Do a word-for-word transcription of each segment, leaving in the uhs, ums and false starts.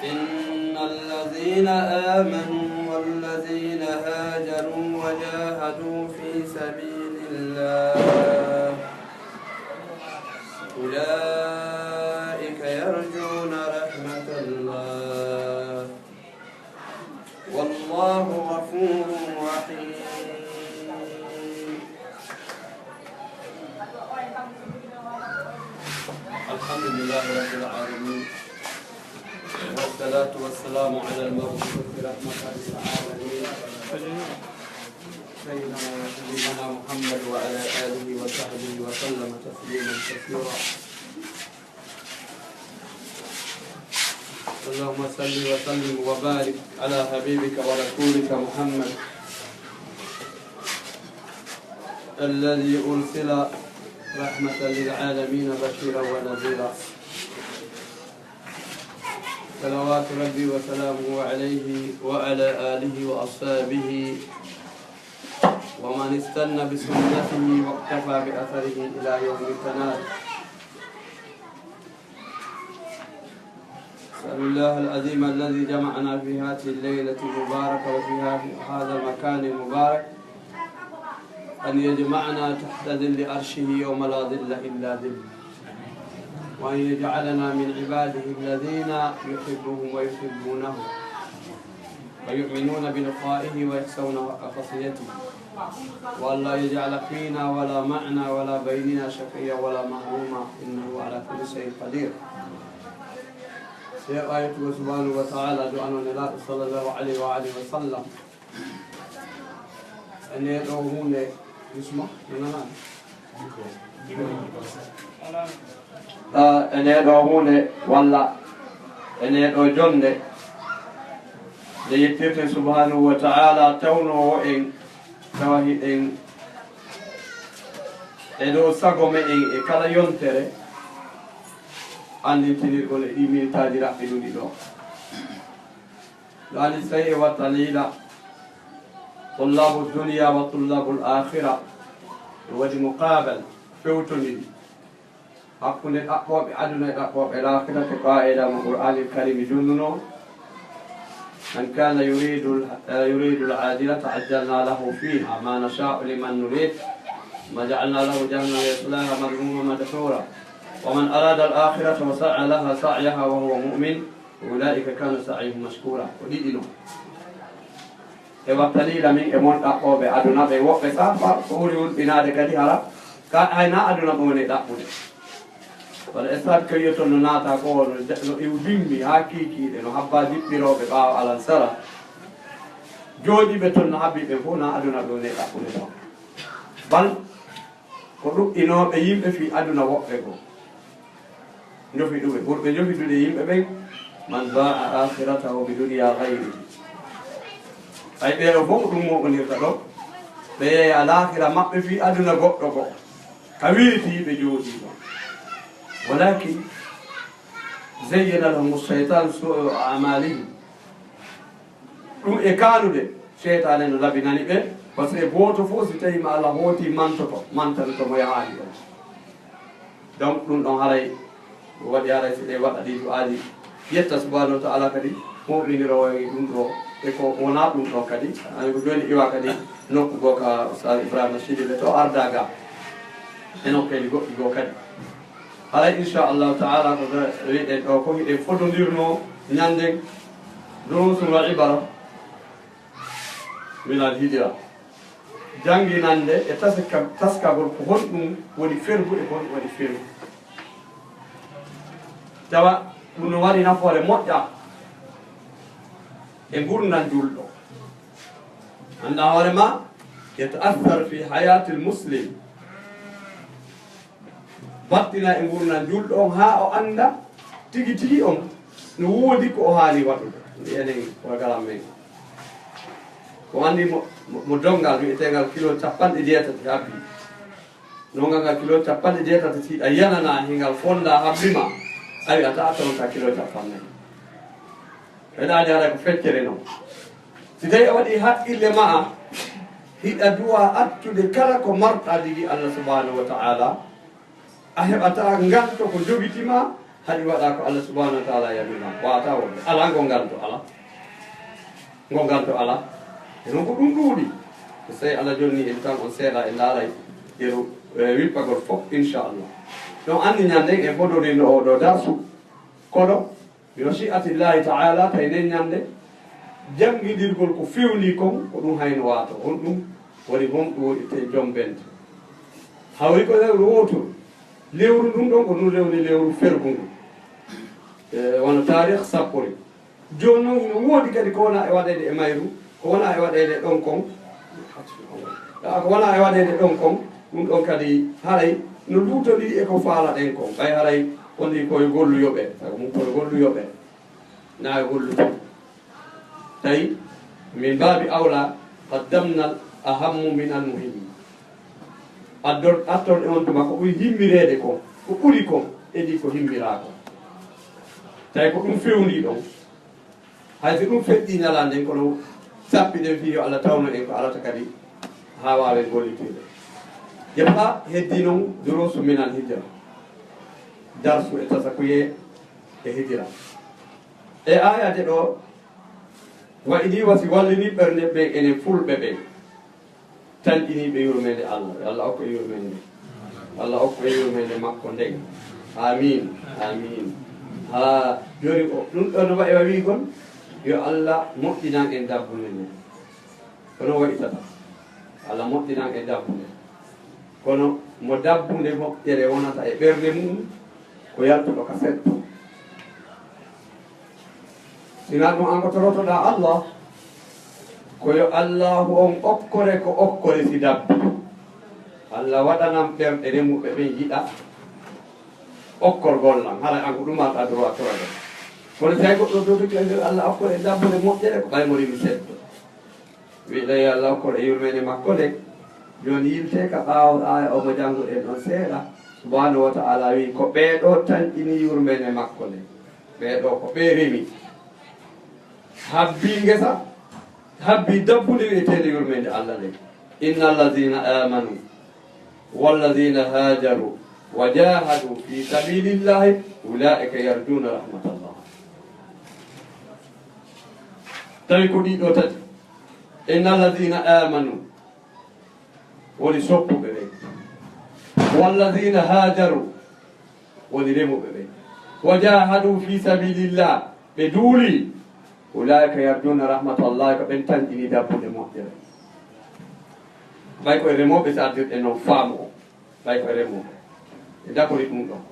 إن الذين آمنوا والذين هاجروا وجاهدوا في سبيل الله أولئك يرجون رحمة الله والله غفور رحيم. الحمد لله رب العالمين، والصلاة والسلام على المبعوث رحمة للعالمين، سيدنا وحبيبنا محمد وعلى آله وصحبه وسلم تسليما كثيرا. اللهم صل وسلم وبارك على حبيبك ورسولك محمد الذي أرسل رحمة للعالمين بشيرا ونذيرا. صلوات ربي وسلامه عليه وعلى آله وأصحابه ومن استن بسنته واقتفى بأثره إلى يوم التناد. أسأل الله العظيم الذي جمعنا في هذه الليلة المباركة وفي هذا المكان المبارك أن يجمعنا تحت ظل عرشه يوم لا ظل إلا ظله، وأن يجعلنا من عباده الذين يحبهم ويحبونه ويؤمنون بلقائه ويخشون خصيته، وأن لا يجعل فينا ولا معنا ولا بيننا شقيا ولا محروما، إنه على كل شيء قدير. Seeɗa yettugo subhanahu wa ta'ala, du'ano Nelaaɗo sallallahu alayhi wa alihi wa sallam. E nde ɗo huunde, Usman, no nanaani? Ah, e nde ɗo huunde, walla e nde ɗo jonnde, nde yettirten subhanahu wa ta'ala, tawnoowo en, tawa hiɗen e dow sago meɗen e kala yontere, anndintinirgol e ɗi minitaaji raɓɓiɗuɗi ɗo. Ɗaani sey e wattaniiɗa tullabu duniya wa tullabu l-akhira. No waɗi muqabal fewtondiri hakkunde ɗaɓɓooɓe aduna e ɗaɓɓooɓe laakhira, te qaa'ida mo Qur'aanil Kariimi jonnunoo: من كان يريد ال-، يريد العاجلة عجلنا له فيها ما نشاء لمن نريد ثم جعلنا له جهنم يصلاها مذموما مدحورا ومن أراد الآخرة وسعى لها سعيها وهو مؤمن أولئك كان سعيهم مشكورا. Ko ɗiɗi non. E wattaniiɗa min e mon ɗaɓɓooɓe aduna ɓe, woɓɓe saafa ko ɓuri hulɓinaade kadi hara ka hay na aduna ɗum woni ɗaɓɓude. Wala stade Kayyoton no naata ko no, no iw dimbi haa kiikiiɗe, no habba diɓɓirooɓe ɓaawo alansara. Jooɗiiɓe ton no habbi ɓe fof na aduna ɗum woni ɗaɓɓude ɗon. Bal ko ɗuɗɗinooɓe yimɓe fii aduna woɓɓe goo. Njofi ɗuɓe, ɓurɓe njofidude yimɓe ɓen, من باع آخرته بدنيا غيره. Ay ɓeeɗo fof ko ɗum moɓondirta ɗo. Ɓe yeeya laakhira maɓɓe fii aduna goɗɗo goo. Ka weeti ɓe jooɗii ɗon. ولكن زين لهم الشيطان سوء أعمالهم. Ɗum e kaanude, seytaane no labinani ɓe, parce que gooto fof, si tawii ma Allah hooti mantoto, mantanoto mo yahaali on. Donc, ɗum ɗon haray, ko waɗi haray si ɗe waɗa ɗi du'aaji, yetta subhanahu wa ta'ala kadi, mu'miniroowo e ɗum ɗo, e ko wonaa ɗum ɗon kadi, ay ko jooni iwa kadi, nokku goo ka Ustaz Ibrahima Sidibe to arda ga, e nokkeeli goɗɗi goo kadi. Haray, inchallahu ta'ala, ko wiɗen ɗo ko hiɗen fodondirnoo ñanden duruusun wa ibara min al hijra. Jannginande e taska-, taskagol ko honɗum woni fergu e ko honɗum woni fergu. Tawa ɗum no mari nafoore moƴƴa e ngurndan julɗo. Annda hoore ma, yata'athar fi hayatil muslim. Battina e ngurndan julɗo on haa o annda tigi tigi on no woodi ko o haani waɗude. Mbiyen en programme men. Ko anndi mo, mo, mo donngal wi'eteengal kilo capanɗe jeetati habbi. Nongal ngal kilo capanɗe jeetati, si a yanana hingal fonda habbi ma, a wi'ata a tonta kilo capanɗe. Ɓe ɗaade haray ko feccere non. Si tawi a waɗi haqqille ma'a, hiɗa duwa attude kala ko marɗa digi Allah subhanahu wa ta'ala, a heɓata nganto ko jogitima, Haɗi waɗa ko Allah subhanahu wa taala yamiri ma, wata wonde. Ala ngo nganto, ala. Ngo nganto, ala. E non ko ɗum ɗuuɗi. So tawi Allah jonni en tan on seeɗa, en ndaaray yeru, e, wippagol fof, inchallah. Ɗon anndi ñanden en fodorino oo ɗoo darsu. Kono, bi mashi'atillahi taala, tawi nden ñande, janngidirgol ko fewndii kon, ko ɗum hayno waato. On ɗum woni honɗum woni te jombente. Hawri ko lewru wootoru. Lewru ndun ɗon ko ɗum rewni lewru fergu ndu. E, wano taarih sappori. Jooni non hino woodi kadi ko wona e waɗeede e mayru, ko wona e waɗeede ɗon kon. A, ko wona e waɗeede ɗon kon, ɗum ɗon kadi haray no luutondiri e ko faalaɗen kon. Ɓay haray wonde ko yo gollu yoɓe, sabu mum ko yo gollu yoɓe. Na yo gollu tun. Tawi, min baabi awla, qaddamna al ahammu min al muhimmi. Addor-, attorɗe on tuma ko ɓuri himmireede kon, ko ɓuri kon, e ɗi ko himmiraa kon. Tawi ko ɗum fewndii ɗon. Hay so ɗum feƴƴii ñalaande nden, kono sappiɗen fii yo Allah tawnu en ko arata kadi haa waawen gollitirde. Jeppa heddii non duruusu min al hijra. Darsu e tasakuyee e hijra. E aayaaje ɗoo, waɗi ɗi wasi wallini ɓernde ɓen enen fulɓe ɓen. Tanƴiniiɓe yurmeende Allah. Yo Allah okku en yurmeende. Allah okku en yurmeende makko nden. Amiin. Amiin. Haa jooni o, ɗum ɗo no wayi wa wiigol, yo Allah moƴƴinan en dabbunde nden. Kono waɗitata. Allah moƴƴinan en dabbunde. Kono mo dabbunde moƴƴere wonata e ɓernde mum, ko yaltuɗo ka setto. Sinaa ɗum an ko torotoɗaa Allah, ko yo Allahu on okkore ko okkore si dabbi. Allah waɗanan ɓerɗe remuɓe ɓen yiɗa okkorgol lan, hara an ko ɗum marɗa droit torade. Kono si hay goɗɗo dotoki e nder Allah okkore e dabbude moƴƴere, ko ɓay mo rimi seddo. Wiɗa yo Allah okkor e yurmeende makko nde. Jooni yiltee ka ɓaawo aaya o mo jannguɗen on seeɗa. Subhanahu wa ta'ala wi'i ko ɓee ɗoo tanƴini yurmeende makko nde. Ɓee ɗoo ko ɓee remi. Habbii ngesa, habbii dabbunde wi'eteende yurmeende Allah nde. Inna allazina amanu wallazina hajaru wa jahadu fi sabilillahi ulaika yarjuna rahmatallah. Tawi ko ɗiɗo tati. Inna allazina amanu woni soppuɓe ɓen. Wallazina hajaru woni remuɓe ɓen. Wa jahadu fi sabilillah, ɓe duuli. Ulaika yarjuna rahmatallah, ko ɓen tanƴini dabbude moƴƴere. Ɓay koye remooɓe, si artirɗe non faamu o. Ɓay ko remoɓe. E dakori ɗum ɗon.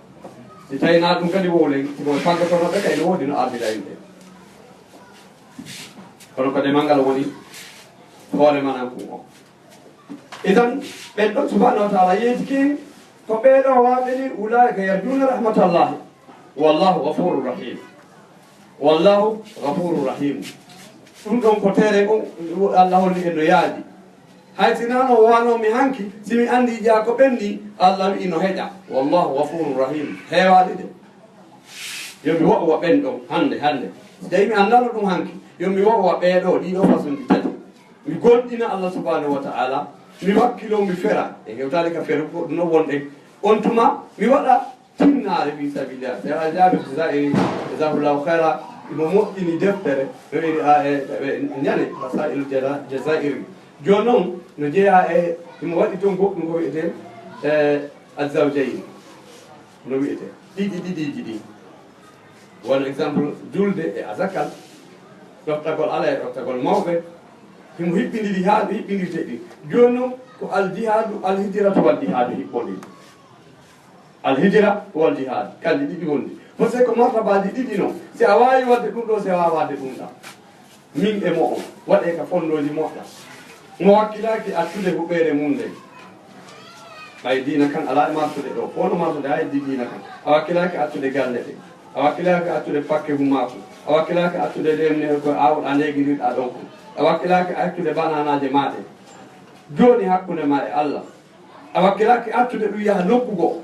Si tawi na ɗum kadi wowlen, si ko faggotonoɓe kay no woodi no ardira yimɓe. Kono ko demal ngal woni hoore manan kun o. Idan, ɓen ɗon subhanahu wa ta'ala yeetiki ko ɓee ɗo waaɓe ni, ulaika yarjuna rahmatallahi. Wallahu ghafurur rahim. Wallahu ghafurur rahim. Ɗum ɗon ko tere on, Allah holli en no yaadi. Hay si nano wano mi hanki, si mi andi jaa ko ɓenni, Allah wi'i no heƴa. Wallahu ghafurur rahim. Heewaali de. Yo mi wo'o wa ɓen ɗon, hande, hande. Si tawi mi andano ɗum hanki, yo mi wo'o wa ɓee ɗo, ɗii ɗo façon ɗi tati. Mi gomɗina Allah subhanahu wa ta'ala, mi wakkilo, mi fera. E hewtaade ka feru ko no wonɗen. On tuma, mi waɗa tinnaare fi sabilillah. Seeɗa Jaabir Jazairi, jazahullahu khaira, imo moƴƴini deftere, no wi'iri a, e, e, e, ñande, Rasail Jaza-, Jazairi. Jooni noon, no jeyaa e, imo waɗi toon goɗɗum ko wi'etee, e, Azzawjayni. No wi'etee. Ɗiɗi, ɗiɗiiji ɗi. Wano exemple, julde e azakal, ɗoftagol ala e ɗoftagol mawɓe. Himo hiɓɓindiri haa ɗo hiɓɓindirte ɗi. Jooni noon, ko al jihadu, al hijratu wal jihadu hiɓɓondiri. Al hijra wal jihad, kanji ɗiɗi wondi. Parce que ko martabaaji ɗiɗi non. Si a waawi waɗde ɗum ɗo, si a waawaa waɗde ɗum ɗa. Min e mo'on, waɗee ka fondooji moƴƴa. Mo wakkilaaki accude huɓeere mum nden. Ɓay diina kan alaa e martude ɗo. Ko no martude hay di diina kan. A wakkilaaki accude galle ɗe. A wakkilaaki accude pakke humaaku. A wakkilaaki accude lemne ko aawɗa neegindirɗa ɗon kon. A wakkilaaki accude bananaaje maaɗe. Jooni hakkunde ma e Allah. A wakkilaaki artude ɗum yaha nokku goo.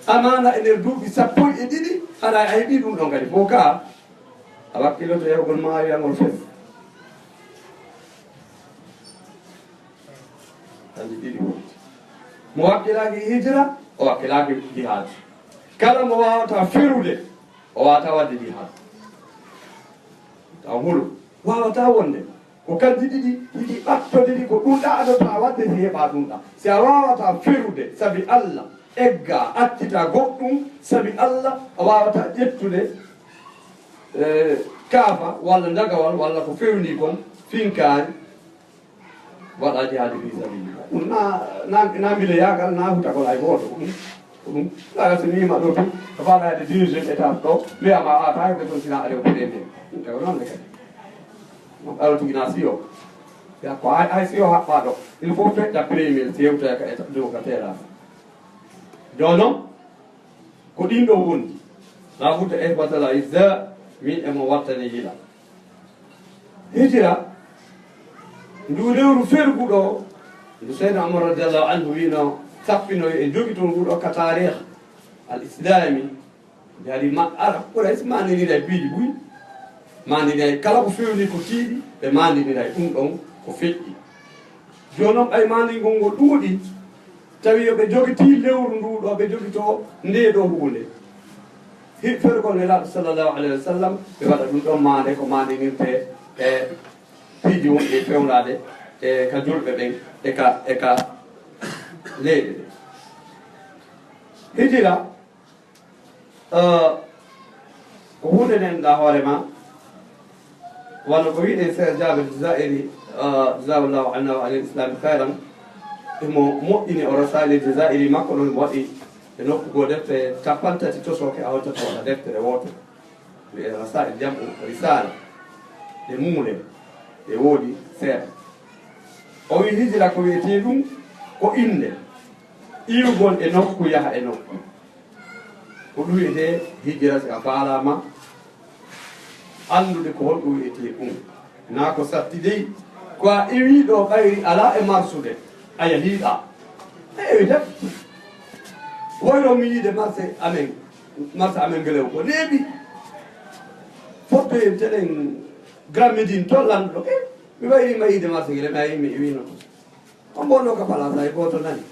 Amaana e nder duuɓi sappo e ɗiɗi, haɗa a heɓii ɗum ɗon kadi. Fof ka, a wakkiloto yahugol maayo yangol fes. Kanji ɗiɗi woni. Mo wakkilaaki hijra, o wakkilaaki jihaad. Kala mo waawata firude, O waawata waɗde jihad. Taw hulu waawata wonde ko kanji ɗiɗi yiɗi ɓattodiri, ko ɗum ɗa adotaa waɗde si heɓa ɗum ɗa. Si a waawata ferude sabi Allah, egga accita goɗɗum sabi Allah, a waawata ƴettude, eh, kaafa walla ndagawal walla ko fewni kon finkaari, waɗa jihaadi fi sabilillah. Ɗum na, na, na mbile yaagal, na hutagol hay gooto. Ko ɗum, ko ɗum. Kaga so mi yima ɗo tun, ko faala hayde deuxième étape ɗo, mbiyama a tawi ko toon sina ari o premier. Ɗum tawi noon ne kadi. Ɗum ɓaɗo tigi na siyo. Ya ko hay, hay siyo haɓɓa ɗo. Il faut feƴƴa premier, si yewtoya ka étape dow ka terrasse. Jooni noon, ko ɗin ɗo wondi. La budda ihbatal izza, min e mo wattani yila. Hijira, ndu lewru fergu ɗo, ndu Seydina Omar radiyallahu anhu wino sappinoy e jogitol ngu ɗo ka taarih al islami. Jadi ma, Arab Quraysh mandinira e piiji buy, mandinira e kala ko fewni ko tiiɗi, ɓe mandinira e ɗum ɗon ko feƴƴi. Jooni noon, ɓay mandingol ngol ɗuuɗi, tawi yo ɓe jogitii lewru ndu ɗo, ɓe jogitoo ndee ɗo huunde. Hi-, fergol Nelaaɗo sallallahu alayhi wa sallam, ɓe waɗa ɗum ɗon maande ko mandinirtee e piiji wonɗi e fewndaade e ka julɓe ɓen e ka, e ka leyɗe ɗen. Hijira, Eh, ko huunde ndenɗa hoore ma, wano ko wiɗen Seex Jaabir Jazairi, eh, jazahullahu anna wa anil islami khairan, imo moƴƴini o Rasaili Jazairi makko ɗon, mo waɗi e nokku goo defte cappanɗe tati tosooke, a hoccata waɗa deftere wootere. Wi'e Rasail jam'u risala, ɗe muule, ɗe woodi seeɗa. O wi hijira ko wi'etee ɗum, ko innde iwgol e nokku yaha e nokku. Ko ɗum wiyetee hijira, si a faalaama anndude ko honɗum wiyetee ɗum. Naa ko satti dey, ko a iwii ɗo ɓayri alaa e marsude, a yahiiɗaa. A ewi tan. Woyno mi yiide marse amen, marse amen ngelew ko neeɓi. Fottoyen tenen Grand Médine toon lanndo ɗo. Eh, mi wayri ma yiide marse ngele, mi ayi mi iwino toon. On mbonno ka palaas hay gooto nani.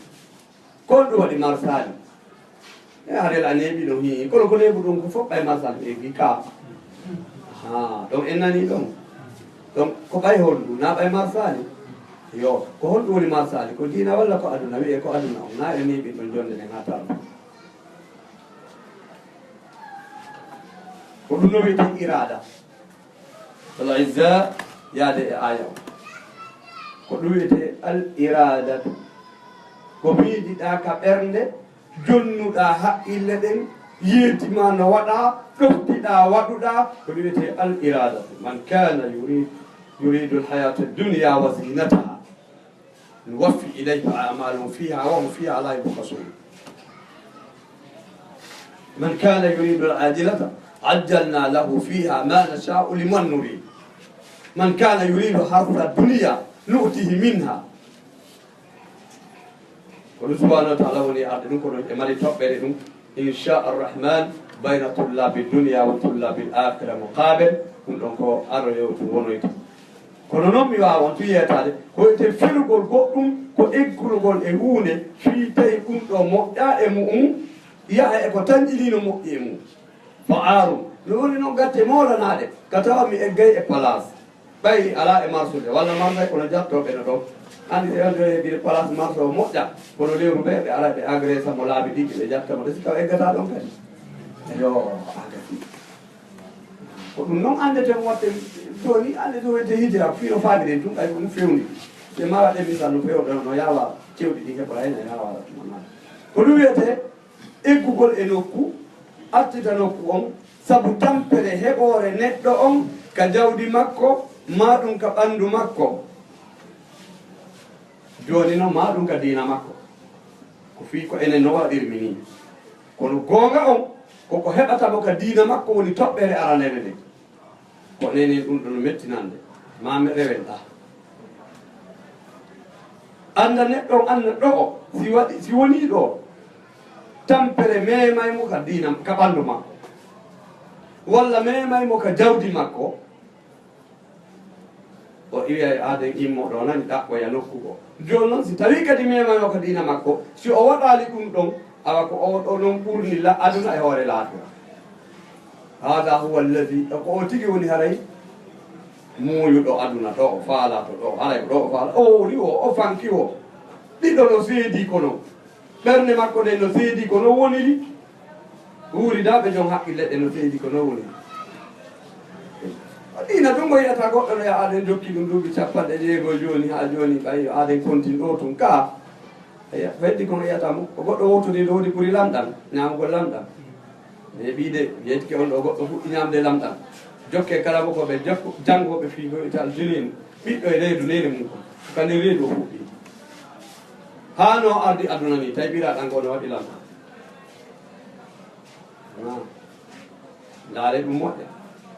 Ko honɗum waɗi marsaali? E harel a neeɓi ɗum hii. Kono ko neeɓu ɗum ko fof ɓay marsaali ɓe eggi ka. Ah, ɗon en nani ɗon. Ɗon ko ɓay honɗum? Na ɓay marsaali? Yo, ko honɗum woni marsaali? Ko diina walla ko aduna? Wi'e ko aduna on. Na e neeɓi ɗon jonde nden haa tawa. Ko ɗum no wi'etee iraada. Al izza yaade e aaya o. Ko ɗum wiyetee al iradatu. Ko miijiɗaa ka ɓernde, jonnuɗaa haqqille ɗen, yeetima no waɗaa, ɗoftiɗaa waɗuɗaa, ko ɗum wiyetee al iradatu. Man kana yuri-, yuridu al hayata dunya wa zinataha. نوفي إليهم أعمالهم فيها وهم فيها لا يبخسون. من كان يريد العاجلة عجلنا له فيها ما نشاء لمن نريد. من كان يريد حرث الدنيا نؤته منها. Ko ɗum subhanahu wa ta'ala woni arde ɗum, ko ɗum e mari toɓɓere ɗum. Insha arrahman, bayna tullabi dunya wa tullabi al-akhira muqabil. Ɗum ɗon ko arroyo ɗum wonoyta. Kono noon mi waawa on tun yeetaade, ko wiyetee felugol goɗɗum, ko eggulgol e huunde, fii tawi ɗum ɗo moƴƴaa e mu'um, yaha e ko tanƴinii no moƴƴi e mum. Fa aarum. Mi woni noon gatte moolanaaɗe, ka tawa mi eggay e palaas. Ɓay alaa e marsude, walla marsay kono jattooɓe no ɗon. Anndi si on joyi gide place marché o moƴƴa, kono lewru ɓe, ɓe ara ɓe agressa mo laabi ɗiɗi, ɓe jatta mo, ɗo si taw eggataa ɗon kadi. Yo, a gasi. Ko ɗum noon anndeten waɗde jooni, anndeten wiyetee hijira, fii no faamiren tun, ɓay ko ɗum fewndi. Ɓe maa waɗe misal no fewndo, no yaawa cewɗi ɗi heɓa heen, no yaawa waɗa tuma naata. Ko ɗum wiyetee eggugol e nokku, artita nokku on, sabu tampere heɓoore neɗɗo on ka jawdi makko, maa ɗum ka ɓanndu makko. Jooni non, maa ɗum ka diina makko. Ko fii ko enen no waɗirmi nii. Kono goonga on, ko ko heɓata mo ka diina makko woni toɓɓere aranere nden. Ko nenen ɗum ɗo no mettinande, maa mi rewen ɗa. Annda neɗɗo on, annda ɗo o, si waɗi, si wonii ɗo, tampere memay mo ka diina, ka ɓanndu makko. Walla memay mo ka jawdi makko. O iwi ay aaden immo ɗo nani ɗaɓɓoya nokku goo. Jooni non, si tawii kadi memay mo ka diina makko, si o waɗaali ɗum ɗon, awa ko o ɗo non ɓurni la aduna e hoore laakhira. Hada huwa alladhi, ko o tigi woni haray muuyuɗo aduna to, o faala to ɗo, haray ko ɗo o faala. O woni o, o fanki o. Ɗiɗo no seedi kono. Ɓernde makko ɗen no seedi kono woniri. Wuuridaaɓe jon haqqille ɗen no seedi kono woniri. Ɗiina tun ko yi'ata goɗɗo no ya aden jokki ɗum duuɓi capanɗe jeego jooni haa jooni, ɓay yo aden kontin ɗo tun ka. Eya, ko heddi kon yi'ata mo, ko goɗɗo wowtodii ɗo woodi ɓuri lamɗam, ñaamugol lamɗam. E ɓii de, yettike on ɗo goɗɗo fuɗɗi ñaamde lamɗam. Jokke kala mo ko ɓe jokku, janngooɓe fii ko wi'ata aljinin, ɓiɗɗo e reedu neene mum kon. Ko kadi reedu o fuɗɗi. Haa no ardi aduna ni, tawi ɓiraa ɗan ko no waɗi lamɗam. Ah. Ndaare ɗum moƴƴa.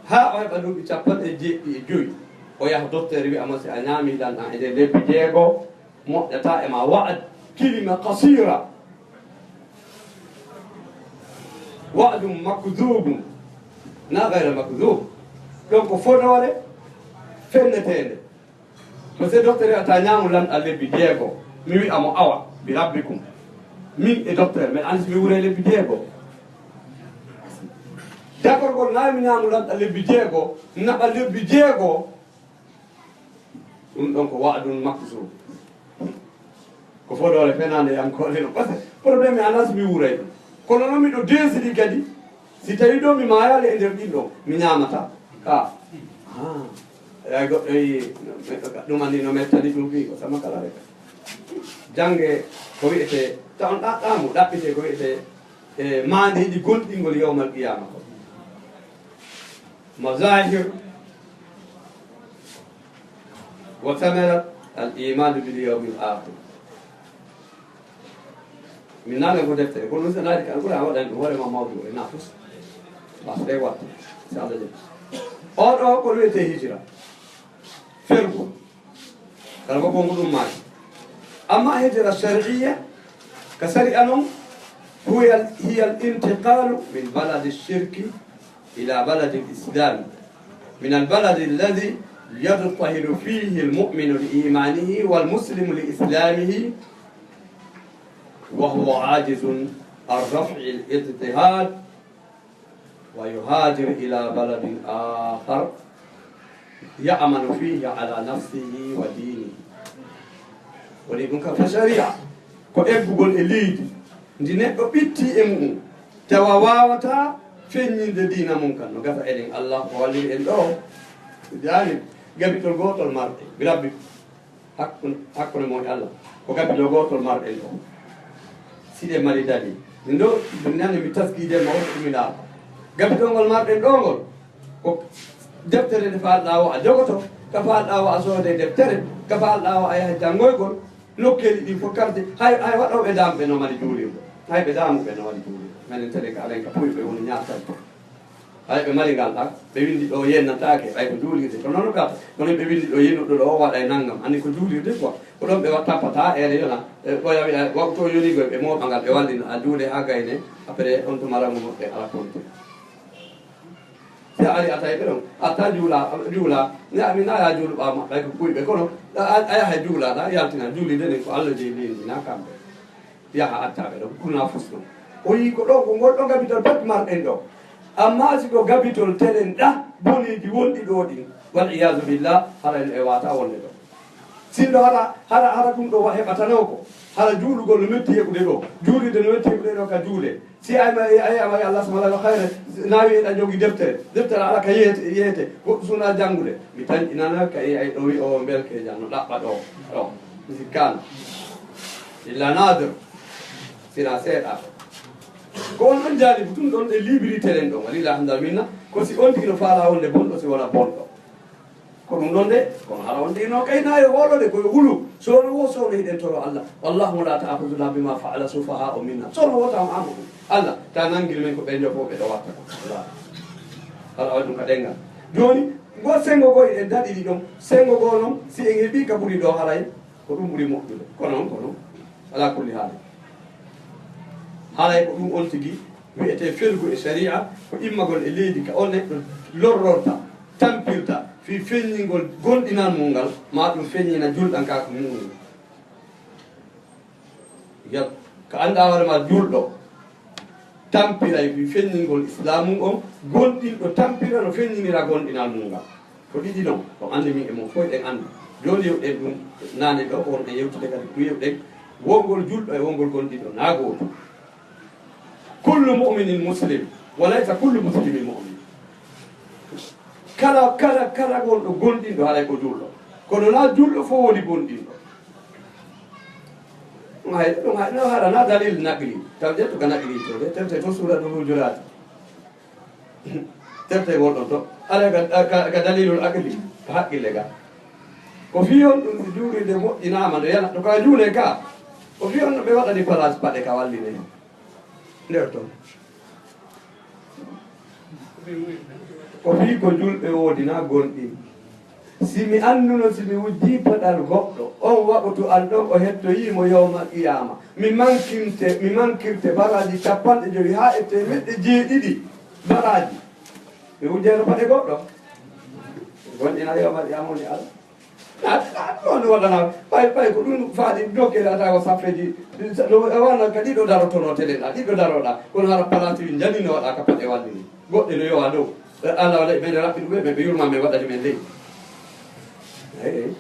Haa o heɓa duuɓi capanɗe jeeɗiɗi e jowi. O yaha docteur wi'a mo si a ñaami lan ɗan e nder lebbi jeego, moƴƴata e ma. Wa'd, kilima qasira. Wa'dun makdhubun. Na ghayra makdhub. Ɗon ko fodoore fenneteende. Monsieur docteur, a ta ñaamu lanɗa lebbi jeego. Mi wi'a mo awa, bi rabbikum. Min e docteur, men anndi si mi wuuray lebbi jeego. Dakorgol na mi ñaamu lanɗa lebbi jeego, naɓa lebbi jeego. Ɗum ɗon ko wa'dun makdhub. Ko fodoore fenaande yam ko ɗen. Parce que problème e anas mi wuuray ɗum. Kono noon miɗo deesiri kadi, si tawi ɗo mi maayaali e nder ɗin ɗo, mi ñaamata. Ka. Ah. Ay goɗɗo yi, neɗɗo ka, ɗum anndi no mettani ɗum fii ko sama kala rek. Jannge ko wi'ete, ta on ɗaɗɗaamu, ɗaɓɓite ko wi'ete, e maandeeji gonɗingol yawmal qiyaama ko. Mazahir wa thamarat al iman bil yawmil akhir. Min naane ko deftere, kono ɗum so naati kan, ɓura waɗan ɗum hoore ma mawdu e nafus. Bas ɗe watta, si Allah jaɓi. O ɗo ko wiyetee hijira. Fergu. Kala ko ko ɗum maaki. Amma hijira shar'iyya, ka sari'a non, هي، هي الانتقال من بلد الشرك إلى بلد الإسلام، من البلد الذي يضطهد فيه المؤمن لإيمانه والمسلم لإسلامه، وهو عاجز عن رفع الاضطهاد، ويهاجر إلى بلد آخر يأمن فيه على نفسه ودينه. Woni ɗum kam ko sariya, ko eggugol e leydi ndi neɗɗo ɓitti e mu'um, tawa waawataa feññinde diina mum kan. No gasa enen Allah ko walliri en ɗo. Jaani, gabitol gootol marɗe, bi rabbi. Hakkun-, hakkunde mon e Allah. Ko gabitol gootol marɗen ɗo. Si ɗe mari dali. Min ɗo, ɗum nani mi taskiide ma, o ɗum mi ɗaar. Gabitol ngol marɗen ɗo ngol, ko deftere nde faalɗaa o a jogoto, ka faalɗaa o a soodee deftere, ka faalɗaa o a yaha janngoygol, nokkeeli ɗi fof karde, hay, hay waɗooɓe daamuɓe no mari juulirde. Hay ɓe daamuɓe no mari juulirde. Menen tele ka alen ka puy ɓe woni ñaatante. Hay ɓe mari ngal ɗan, ɓe winndi ɗo yennataake, ɓay ko juulirde. Ko noon ɓe watta, kono ɓe winndi ɗo yennuɗo ɗo o waɗa e nanngam. Anndi ko juulirde quoi. Ko ɗon ɓe watta pata, ere yona. E, ɓoya wi'a, wa-, to yoni goy, ɓe mooɓa ngal, ɓe wallina, a juule haa gayne, après on tuma rangu moƴƴe ala konti. Si a ari a tawi ɓe ɗon, a ta juula, juula, ne a mi na ya juulu ɓaawo maɓɓe, ko kuyɓe, kono a, a, a yaha juula, ɗa yaltina, juulirde nden ko Allah jeyi leydi, na kamɓe. Yaha acca ɓe ɗon, kuna fus ɗon. O yii ko ɗo, ko ngol ɗo gabitol bat marɗen ɗo. Amma si ko gabitol telen ɗa, boneeji wonɗi ɗo ɗin, wal iyaazu billah, hara en e wata wonde ɗo. Sinno hara, hara, hara ɗum ɗo wa-, heɓatanoo ko, hara juulugol no metti heɓude ɗo, juulirde no metti heɓude ɗo ka juule. Si ay ma, ay, ay ma, Allah subhanahu wa ta'ala khayra, nawi eɗa jogi deftere, deftere ala ka yeete, yeete, goɗɗo suna janngude. Mi tanƴinana ka e ay ɗo wi o mbelke jan no ɗaɓɓa ɗo, ɗo. Mi sikkaano. Illa nadir. Sina seeɗa. Ko on ɗon jaalibu tun ɗon ɗe librité ɗen ɗon. Walillahi alhamdu wal minna. Ko si on tigi no faala wonde bonɗo, si wona bonɗo. Ko ɗum ɗon de, kono hara on tigi no kay na yo hoolo de, ko yo hulu. Soono wo soono hiɗen toro Allah. Wallahu la ta'khudhuhu bima fa'ala sufaha'u minna. Soono wo taw amu ɗum. Allah, ta nangir men ko ɓe njofo ɓe ɗo watta ko. Allah. Hara waɗi ɗum ka ɗengal. Jooni, ngo sengo goo hiɗen daɗiri ɗon. Sengo goo non, si en heɓi ka ɓuri ɗo haray. Ko ɗum ɓuri moƴƴude. Kono on, kono, ala kulli haali. Haray ko ɗum on tigi wi'etee fergu e sariya, ko immagol e leydi ka on neɗɗo lorrorta, tampirta, fii feññingol gonɗinal mum ngal, maa ɗum feññina julɗankaaku mu'um. Yal, ka anndaa hoore maa julɗo, Tampiray fii feññingol Islaamu on, gonɗinɗo tampira no feññinira gonɗinal mum ngal. Ko ɗiɗi non, ko anndi min e mon fof eɗen anndi. Jooni yewɗen ɗum naane ɗo, ko wonɓe yewtude kadi, ko yewɗen wongol julɗo e wongol gonɗinɗo naa gooto. Kullu mu'minin muslim, wa laysa kullu muslimin mu'min. Kala, kala, kala wonɗo gonɗinɗo haray ko julɗo. Kono naa julɗo fof woni gonɗinɗo. Ɗum hay, ɗum hay, no haɗa na dalil naqli. Taw ƴettu ka naqli to, de, tewte to Suuratul Hujuraat. Tewte won ɗon to. Ala ka, ka, ka dalilul aqli, ka haqqille ga. Ko fii on ɗum juulirde moƴƴinaama, nde yana, to ka juule ka. Ko fii on no ɓe waɗani place paɗe ka walline. Nder ton. Ko fii ko julɓe woodi na gonɗin. Si mi annuno, si mi wujjii paɗal goɗɗo, on waɓutu an ɗon o hettoyii mo yowmal qiyaama. Mi mankinte, mi mankirte baraaji capanɗe jowi haa e teemeɗɗe jeeɗiɗi baraaji. Mi wujjayno paɗe goɗɗo. Gonɗina yowmal qiyaama woni Alla. Na, na, ɗum woni waɗana, ɓay, ɓay ko ɗum faadi dokkere ata ko saffeji, ɗum sa-, ɗum e wona ka ɗiɗo darotono telen ɗa, ɗiɗo daroɗa, kono hara palati wi janino waɗa ka paɗe walli ni. Goɗɗe no yowa dow. E, Alla wala ɓe raɓɓi ɗum ɓe, ɓe yurma men waɗani men ley. Eyi, eyi.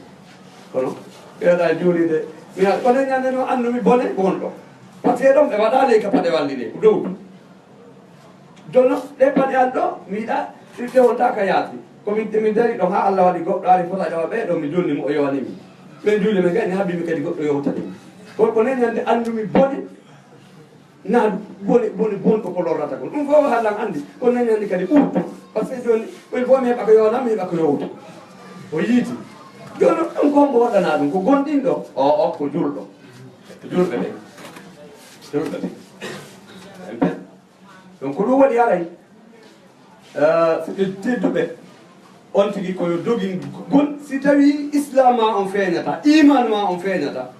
Kono, ɓe waɗa juulide. Mi waɗa, kono ñande no annumi bone wonɗo. Parce que ɗon ɓe waɗa ley ka paɗe walli ni, ko dow. Jono, ɗe paɗe an ɗo, mi yiɗa, ɗe wonta ka yaasi. Ko min, min dari ɗon haa Allah waɗi goɗɗo ari fota ɗo ɓe ɗo mi jonni mo o yowani mi. Ɓen juuli men kadi, habbi mi kadi goɗɗo yowtani mi. Kono ko nen ñande anndumi bone, na bone, bone bonɗo ko lorrata kon. Ɗum fof haallan anndi, kono nen ñande kadi ɓurɗo. Parce que jooni, ɓen fof mi heɓa ko yowanam, mi heɓa ko yowta. O yiiti. Jooni ɗum ko hombo waɗana ɗum? Ko gonɗinɗo? O, o, ko julɗo. Ko julɓe ɓen. Julɓe ɓen. Ɓen pen. Donc, ko ɗum waɗi haray, eh, so ɓe tedduɓe, on tigi ko yo dogin gon, si tawi Islam ma on feeñata, iman ma on feeñata,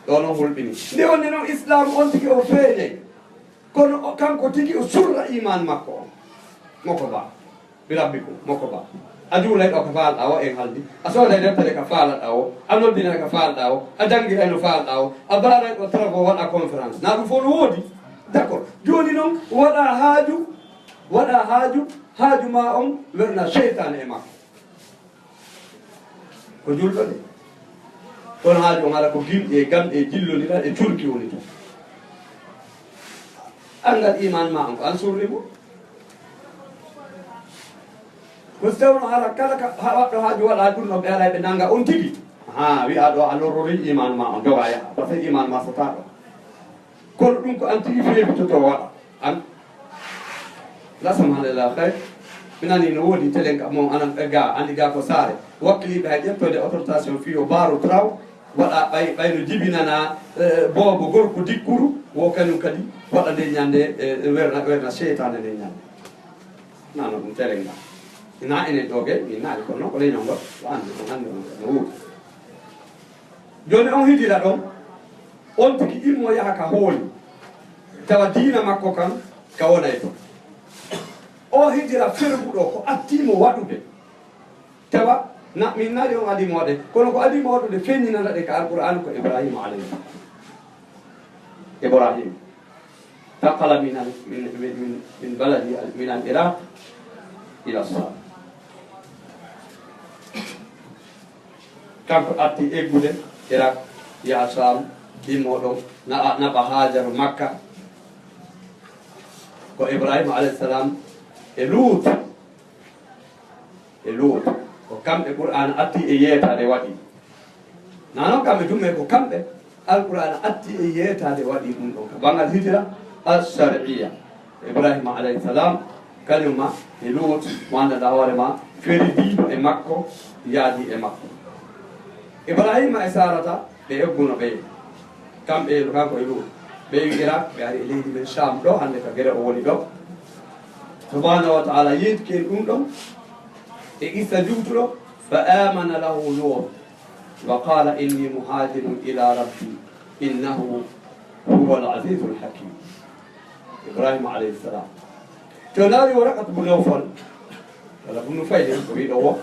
ɗo non hulɓini. Nde wonde noon Islam on tigi o feeñay, kono o, kanko tigi o surra iman makko on. Moko ba, bi rabbikum, moko ba. A juulay ɗo ka faalɗa o, en haldi. A sooday deftere ka faalɗa o, a noddinay ka faalɗa o, a janngiray no faalɗa o, a baaray ɗo travaux waɗa conférence. Na ɗum fof no woodi. D'accord. Jooni noon, waɗa haaju, waɗa haaju, haaju ma on werna seytaane e makko. Ko julɗo de. Kono haaju on hara ko gimɗi e gamɗe e jillondira e curki woni toon. Anngal iman ma on ko an surri mo. Ko si tawno hara kala ka, ha waɗɗo haaju waɗa ɗum no ɓe ara ɓe nanga on tigi. Ha, wi'a ɗo a lorrori iman ma on, doga yaha. Parce que iman ma sota ɗo. Kono ɗum ko an tigi feewitoto waɗa. An. La samaha lillah khair. Mi nani no woodi telen ka mo anan ɓe ga, andi ga ko saare. Wakkiliɓe hay ƴettoyde autorisation fii yo baaru traw, waɗa ɓay, ɓay no jibinana, eh, boobo gorko dikkuru, wo kañum kadi waɗa nde ñande, eh, werna, werna seytaane nde ñande. Nano ɗum telen ga. Ina enen ɗo ge, min naali kono ko leñol ngol, ko andi, ko andi on no wuuri. Jooni on hijira ɗon, on tigi immo yaha ka hooli, tawa diina makko kan ka wonay ton. O hijira ferguɗo ko attii mo waɗude, tawa na, min naali on adii mo waɗude, kono ko adii mo waɗude feññinana ɗe ka Alqur'aan ko Ibrahima alayhi salam. Ibrahim. Taqala min al-, min, min, min, min baladi al-, min al-Iraq ila Sham. Kanko arti eggude Iraq, yaha Sham, immo ɗon, na-, naɓa Hajaru Makka. Ko Ibrahima alayhi salam e Lut. E Lut. Ko kamɓe Qur'aana atti e yeetaade waɗi. Na noon kamɓe tun, mais ko kamɓe Alqur'aana atti e yeetaade waɗi ɗum ɗon. Ko banngal hijira al-shar'iyya. Ibrahima alayhi salam, kañum ma e Lut, mo anndanɗaa hoore ma, feridiiɗo e makko, yaadi e makko. Ibrahima e Sarata, ɓe egguno ɓe. Kamɓe, kanko e Lut. Ɓe wi Iraq, ɓe ari e leydi men Sham ɗo, hannde ka gere o woni ɗo. Subhanahu wa ta'ala yeetike en ɗum ɗon. E qissa juutuɗo, fa amana lahu Lut, wa qala inni muhajirun ila rabbi, innahu huwa al-azizul hakim. Ibrahima alayhi salam. To naari Waraqat bu Nawfal, wala bu Nufayl, ko wiɗo wo.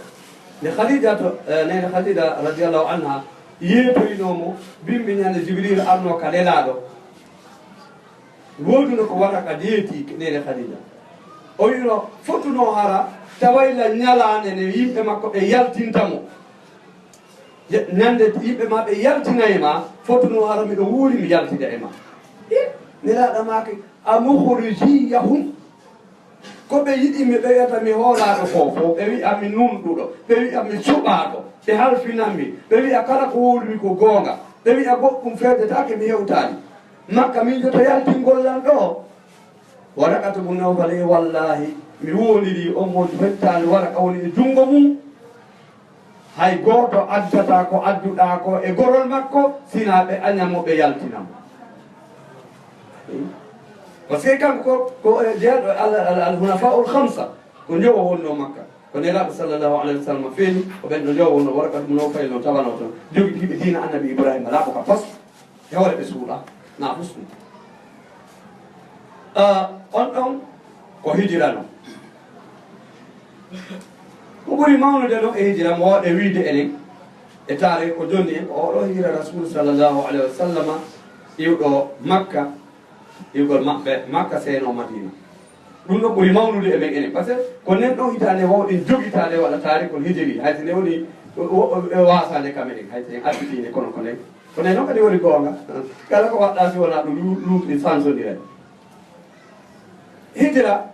Nde Khadija to, eh, nene Khadija radiyallahu anha, yeetoyno mo, bimbi ñande Jibril arno ka lelaaɗo. Wooduno ko Waraka deeti nene Khadija. O wi'no fotuno hara tawayla ñalaande nde yimɓe makko ɓe yaltinta mo. Ye-, ñande yimɓe ma ɓe yaltinay ma, fotuno hara miɗo wuuri mi yaltida e ma. I, Nelaaɗo maaki, "A mukhrijiyahum?" Ko ɓe yiɗi mi ɓe wiyata mi hoolaaɗo foofo, ɓe wi'a mi nunɗuɗo, ɓe wi'a mi suɓaaɗo, ɓe halfinan mi, ɓe wi'a kala ko wowlumi ko goonga, ɓe wi'a goɗɗum feedetaake mi hewtaani. Makka miijoto yaltingol lan ɗo. Warakatu bun Nawfal e wallaahi, mi wowliri on mo fettaali Waraka woni e junngo mum. Hay gooto addata ko adduɗaa ko e gorol makko, sinaa ɓe aña mo, ɓe yaltina mo. Parce que kanko ko, ko e jeeɗo al, al, al hunafa'ul khamsa, ko njowo wonno Makka. Ko Nelaaɗo sallallahu alayhi wa sallam feeñi, ko ɓen ɗo njowo wonno, Waraka bun Nawfal no tawano toon, jogiiɓe diina Annabi Ibrahima, laaɓo ka pos. E hoore ɓe suuɗa, na fus ɗum. Ah, on ɗon ko hijira non. Ko ɓuri mawnude ɗon e hijira, mo waawɗe wiide enen, e taare ko jonni en, ko oɗo hijira Rasul sallallahu alayhi wa sallama, iwɗo Makka, iwgol maɓɓe Makka, seyno Madina. Ɗum ɗo ɓuri mawnude e men enen, parce que ko nen ɗon hitaande wawɗen jogitaade waɗa taarikol hijiri, hay so nde woni o, o, o, e waasaade kam enen, hay so en additiinde kono ko nen. Ko nen noon kadi woni goonga. Kala ko waɗɗaa si wonaa ɗum lu-, luuti sansondiray. Hijira,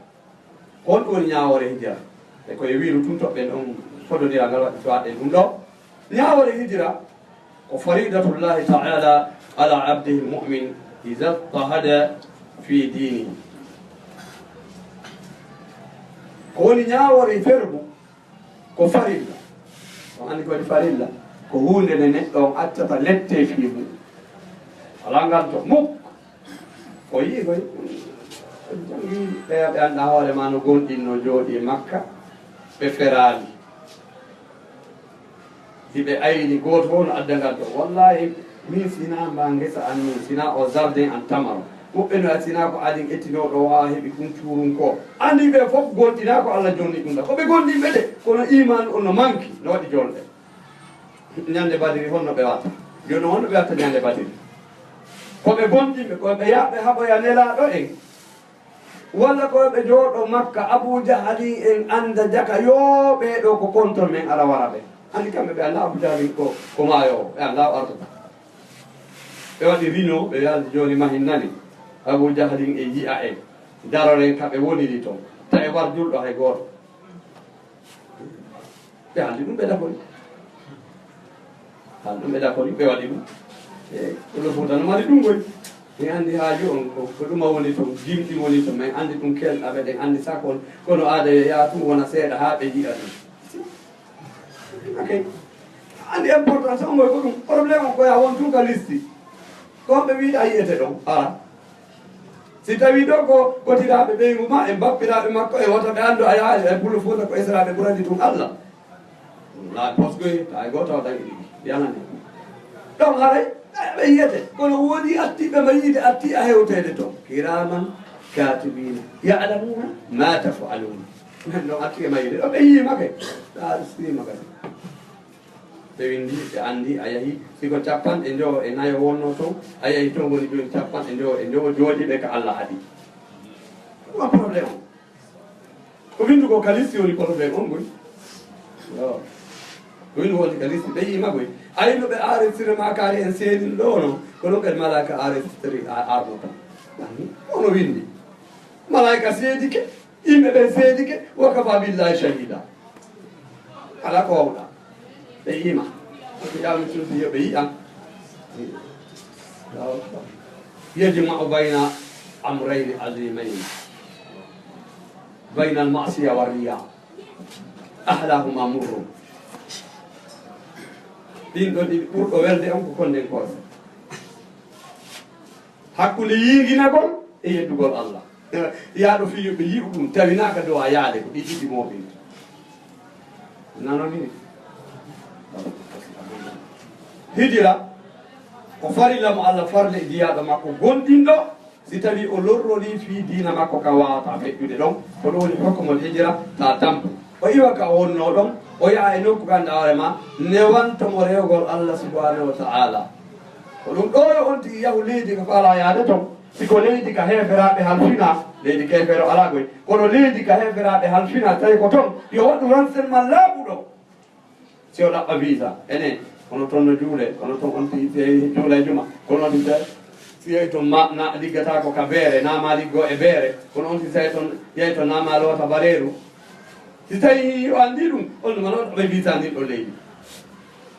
honɗum woni ñaawoore hijira? E ko e wiiru tun toɓɓen ɗon fodondiral ngal waɗi so waɗen ɗum ɗo. Ñaawoore hijira, ko faridatullahi ta'ala ala abdihi mu'min iza tahada fi dinihi. Ko woni ñaawoore fergu, ko farilla. On anndi ko woni farilla? Ko huunde nde neɗɗo on accata lette fii mum. Alaa ngal to muk. O yi'i koy. Janngi ɓe, ɓe annda hoore ma no gonɗinno jooɗi e Makka. Ɓe feraali. Hiɓe ayni gooto fof no adda ngal ɗo. Wallahi, min sinaa mba ngesa an min, sinaa o jardin an tamaro. Woɓɓe no a sinaa ko adin ettinooɗo o a heɓi ɗum cuurun ko. Anndi ɓe fof gonɗinaa ko Allah jonni ɗum ɗa. Ko ɓe gonɗinɓe de, kono iman on no manki, no waɗi jonde. Ñande Badiri honno ɓe watta? Jooni honno ɓe watta ñande Badiri? Ko ɓe gonɗinɓe, ko ɓe yaaɓe haɓoya Nelaaɗo en. Walla ko ɓe jooɗo Makka, Abu Jahali en annda jaka, yoo, ɓee ɗoo ko konton men ara wara ɓe. Anndi kamɓe ɓe annda Abu Jahali ko, ko maayoowo, ɓe annda o artata. Ɓe waɗi rino, ɓe yaldi jooni mahin nani. Abu Jahali en yi'a en, daroren ka ɓe woniri ton. Ta e war julɗo hay gooto. Ɓe haaldi ɗum, ɓe dakori. Haaldi ɗum, ɓe dakori, ɓe waɗi ɗum. E Pullo Fuuta no mari ɗum koy. Mi anndi haaju on ko, ko ɗuma woni ton, jimɗi woni ton, min anndi ɗum kelɗa ɓe, ɗen anndi sakon, kono aada yo yaa tun wona seeɗa haa ɓe yi'a ɗum. Ok. Anndi importance on koy ko ɗum. Problème on ko yaa won tun ka listi. Ko ɓe wiɗa yi'ete ɗon, ara. Si tawii ɗo ko kotiraaɓe ɓeyngu ma, e bappiraaɓe makko, e wota ɓe anndu a yaha e Pullo Fuuta ko esiraaɓe ɓurani ɗum Allah. Wallaahi, parce que tawi gooto o dañi ɗiɗi, yanani. Ɗon haray, ɓe yiyete, kono woodi artiiɓe ma yiide artii a hewteede toon. Kiraaman kaatibiina, ya'lamuuna maa taf'aluuna. Men ɗon artii e ma yiide, ɗo ɓe yiima kay. Ɗa artii ma kay. Ɓe winndi, ɓe anndi, a yahi, si ko capanɗe njowo e nayo wonno toon, a yahi toon woni jooni capanɗe njowo e njowo jooɗiiɓe ka Allah haɗi. Ɗum a problème on. Ko winndu ko ka listi woni problème on koy. Yo. Ko winndu woni ka listi, ɓe yiima koy. Ay no ɓe enregistré ma kaari en seedin ɗo no, ko ɗum kadi malaaka enregistré a arno tan. Anni, ono winndi. Malaaka seedike, yimɓe ɓen seedike, wa kafa billahi shahida. Alaa ko wawɗa. Ɓe yiima. Ko ƴaami tulde yo ɓe yi'an. Yajma'u bayna amrayni azimayni. Bayna al-ma'siya wa riya. Ahlahuma murru. Ɗin ɗon ɗiɗi ɓurɗo welde on ko konden koose. Hakkunde yiinginagol e yeddugol Allah. Yaaɗo fii yo ɓe yi'u ɗum, tawinaaka dow a yaade, ko ɗi ɗiɗi mooɓinta. Nanoni? Hijira, ko farilla mo Allah farli e jiyaaɗo makko gonɗinɗo, si tawii o lorrorii fii diina makko ka waawata feƴƴude ɗon, ko ɗum woni hukmul hijira, ta tampu. O iwa ka o wonnoo ɗon, o yaha e nokku ganduɗa hoore ma, newanto mo rewgol Allah subhanahu wa ta'ala. Ko ɗum ɗo yo on tigi yahu leydi ko faalaa yaade ton. Si ko leydi ka heeferaaɓe halfinaa, leydi keefeero alaa koy, kono leydi ka heeferaaɓe halfinaa, tawi ko toon, yo waɗu renseignement laaɓuɗo. Si o ɗaɓɓa visa, enen, kono toon no juule, kono toon on si, si yehi juula e juma, kono on si tawi, si yehi toon ma, na liggata ko ka beere, na ma liggo e beere, kono on si tawi toon, yehi toon na ma loota bareeru. Si tawi o anndi ɗum, on ɗum, on ɗaɓɓa visa ndin ɗo leydi.